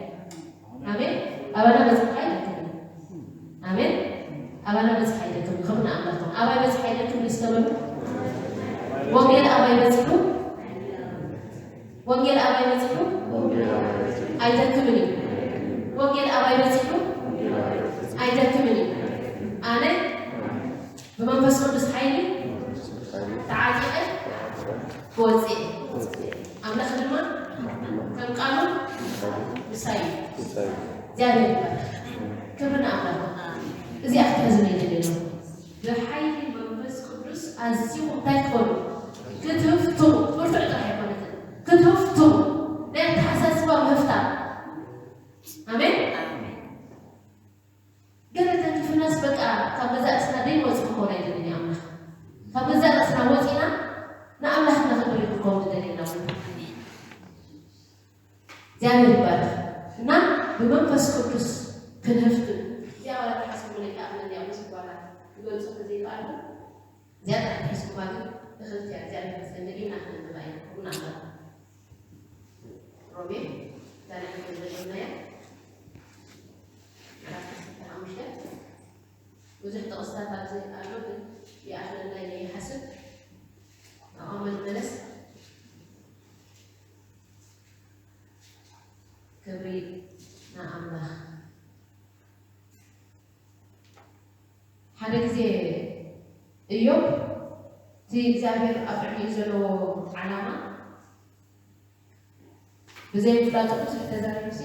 ኣሜን። ኣባና በጺሑ ኣይደክምን። ኣሜን። ኣባና በጺሑ ኣይደክምን። ክብሪ ንኣምላኽ ይኹን። ኣባይ በጺሑ ኣይደክምን እስከ በሉ። ወንጌል ኣባይ በጺሑ፣ ወንጌል ኣባይ በጺሑ ኣይደክምን እዩ። ወንጌል ኣባይ በጺሑ ኣይደክምን እዩ። ኣነ ብመንፈስ ቅዱስ ሓይሊ ተዓጢቐ ክወፅእ እየ። ኣምላኽ ድማ ከም ቃሉ ምሳይ እዩ። እግዚኣብሔር ይባረክ። ክብሪ ንኣምላኽ። እዚኣ ክትሕዝኒ የድልየና። ብሓይሊ መንፈስ ቅዱስ ኣዝኹም እንታይ ትኾኑ? ክትህፍትሙ። ብርቱዕ ጥራሕ ኣይኮነትን። ክትህፍትሙ። ናይ ኣተሓሳስባ ምህፍታም። ኣሜን። ገለ ተንኪፍናስ በቃ ካብ ገዛእ ርእስና ደይንወጽእ ክኸውን ኣይደልን እዩ ኣምላኽ። ካብ ገዛእ ርእስና ወጺና ንኣምላኽ ነኽብር እዩ ክኸውን ዝደልየና እውን። እግዚኣብሔር ይባርክ። እና ብመንፈስ ቅዱስ ክንህፍት እዚኣ ዋላ ተሓስቡ ለይካ ኣብ መንያ ብዙ ጓላ ክገልጹ ከዘይከኣሉ እዚኣ ጥራሕ ተሒዝኩማ ግን እኽልቲ እያ። እግዚኣብሔር ይመስገን። ደጊምና ክነንብባ ኢና። ክቡና ኣምላኽ ሮሜ እታ ናይ ሕጂ ዘሎናያ ምዕራፍ ዓሰርተ ሓሙሽተ ብዙሕ ጥቕስታት ኣብዚ ኣሎ፣ ግን ይኣኽለና ኢለ ይሓስብ። ናብኣ ንመለስ። ክብሪ ንኣምላኽ። ሓደ ግዜ እዮብ እቲ እግዚኣብሔር ኣብ ልዕሊኡ ዘለዎ ዓላማ ብዘይምፍላጡ ብዙሕ ተዛሪቡሲ፣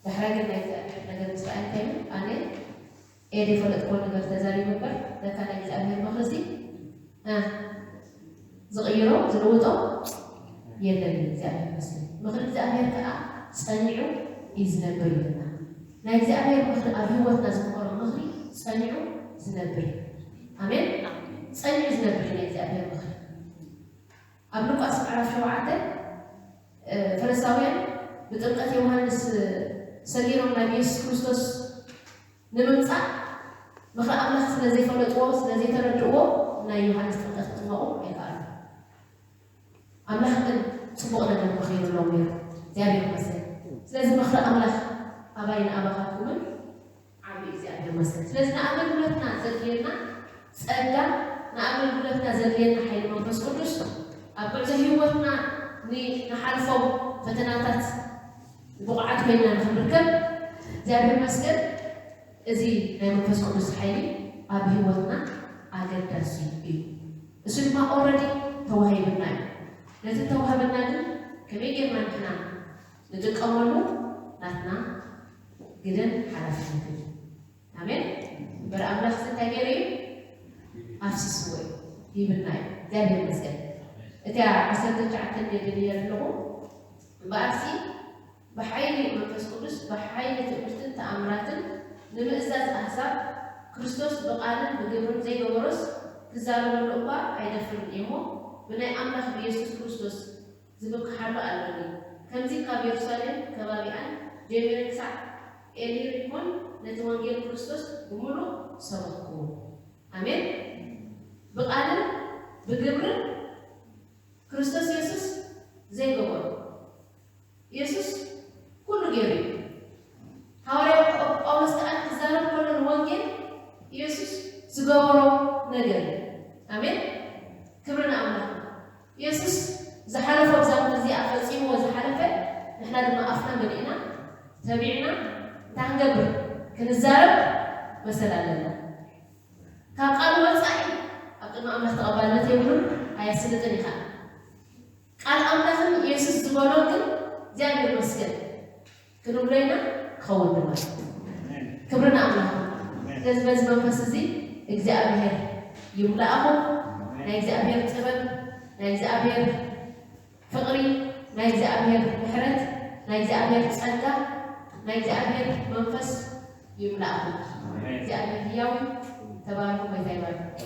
ዳሕራይ ግን ናይ እግዚኣብሔር ነገር ምስ ረኣየ እንታይ ኢሉ? ኣነ ኤደ ፈለጥክዎ ነገር ተዛሪበ እምበር፣ ለካ ናይ እግዚኣብሔር ምኽሪ እዚ፣ እ፣ ዝቕይሮ ዝልውጦ የለን። እግዚኣብሔር ይመስገን። ምኽሪ እግዚኣብሔር ከዓ ጸኒዑ እዩ ዝነብር ይብለና። ናይ እግዚኣብሔር ምኽሪ ኣብ ህይወትና ዝመኸሮ ምኽሪ ጸኒዑ ዝነብር እዩ። ኣሜን። ጸኒዑ ዝነብር እዩ ናይ እግዚኣብሔር ምኽሪ። ኣብ ሉቃስ ምዕራፍ ሸውዓተ፣ እ፣ ፈሪሳውያን ብጥምቀት ዮሃንስ ሰጊሮም ናብ ኢየሱስ ክርስቶስ ንምምጻእ ምኽሪ ኣምላኽ ስለ ዘይፈለጥዎ፣ ስለ ዘይተረድእዎ ናይ ዮሃንስ ጥምቀት ክጥመቑ ኣይከኣሉን። ኣምላኽ ግን ጽቡቕ ነገር መኺሩሎም ነይሩ። እግዚኣብሔር ይመስገን። ስለዚ ምኽሪ ኣምላኽ ኣባይን ኣባኻትኩምን ዓቢ እግዚኣብሔር ይመስገን። ስለዚ ንኣገልግሎትና ዘድልየና ጸጋ፣ ንኣገልግሎትና ዘድልየና ሓይሊ መንፈስ ቅዱስ ኣብ ጉዕዞ ህይወትና ን-፣ ንሓልፎም ፈተናታት ብቑዓት ኮይና ንኽንርከብ እግዚኣብሔር ይመስገን። እዚ ናይ መንፈስ ቅዱስ ሓይሊ ኣብ ህይወትና ኣገዳሲ እዩ። እሱ ድማ ኦረዲ ተዋሂብና እዩ። ነቲ ተዋህበና ግን ከመይ ጌርና ንሕና ንጥቀመሉ ናትና ግደን ሓላፍነት እዩ። ኣሜን። እምበር ኣምላኽ እንታይ ገይሩ እዩ? ኣፍሲስዎ እዩ። ሂብና እዩ። እግዚኣብሔር ይመስገን። እቲኣ ዓሰርተ ትሽዓተ እንደ ደልየ ኣለኹ። እምበኣርሲ ብሓይሊ መንፈስ ቅዱስ ብሓይሊ ትምህርትን ተኣምራትን ንምእዛዝ ኣሕዛብ ክርስቶስ ብቓልን ብግብርን ዘይገበሮስ ክዛረበሉ እኳ ኣይደፍርን እየ እሞ ብናይ ኣምላኽ ብየሱስ ክርስቶስ ዝብቅሓሉ ኣለኒ። ከምዚ ካብ የሩሳሌም ከባቢኣን ጀሚረ ክሳዕ ኤሊሪኮን ነቲ ወንጌል ክርስቶስ ብምሉእ ሰበኽኩ። ኣሜን። ብቓልን ብግብርን ክርስቶስ የሱስ ዘይገበሮ የሱስ ኩሉ ገይሩ እዩ። ሃዋርያ ጳውሎስ ከዓ ክዛረብ ከሎ ንወንጌል የሱስ ዝገበሮ ነገር እዩ። ኣሜን። ክብሪ ንኣምላኽ። የሱስ ዝሓለፎ ኣብዛ ምድሪ እዚኣ ፈፂምዎ ዝሓለፈ ንሕና ድማ ኣፍና መሊእና ተቢዕና እንታይ ክንገብር ክንዛረብ መሰል ኣለና። ካብ ቃሉ ወፃኢ ኣብ ቅድሚ ኣምላኽ ተቐባልነት የብሉን፣ ኣየስልጥን ኢኻ። ቃል ኣምላኽን የሱስ ዝበሎ ግን እግዚኣብሔር ይመስገን ክንብሎ ኢና ክኸውን ድማ ክብሪ ንኣምላኽ። ስለዚ በዚ መንፈስ እዚ እግዚኣብሔር ይምላእኹም። ናይ እግዚኣብሔር ጥበብ፣ ናይ እግዚኣብሔር ፍቕሪ፣ ናይ እግዚኣብሔር ምሕረት፣ ናይ እግዚኣብሔር ጸጋ፣ ናይ እግዚኣብሔር መንፈስ ይምላእኹም። እግዚኣብሔር ህያው እዩ። ተባረኹ። ጎይታ ይባርክ።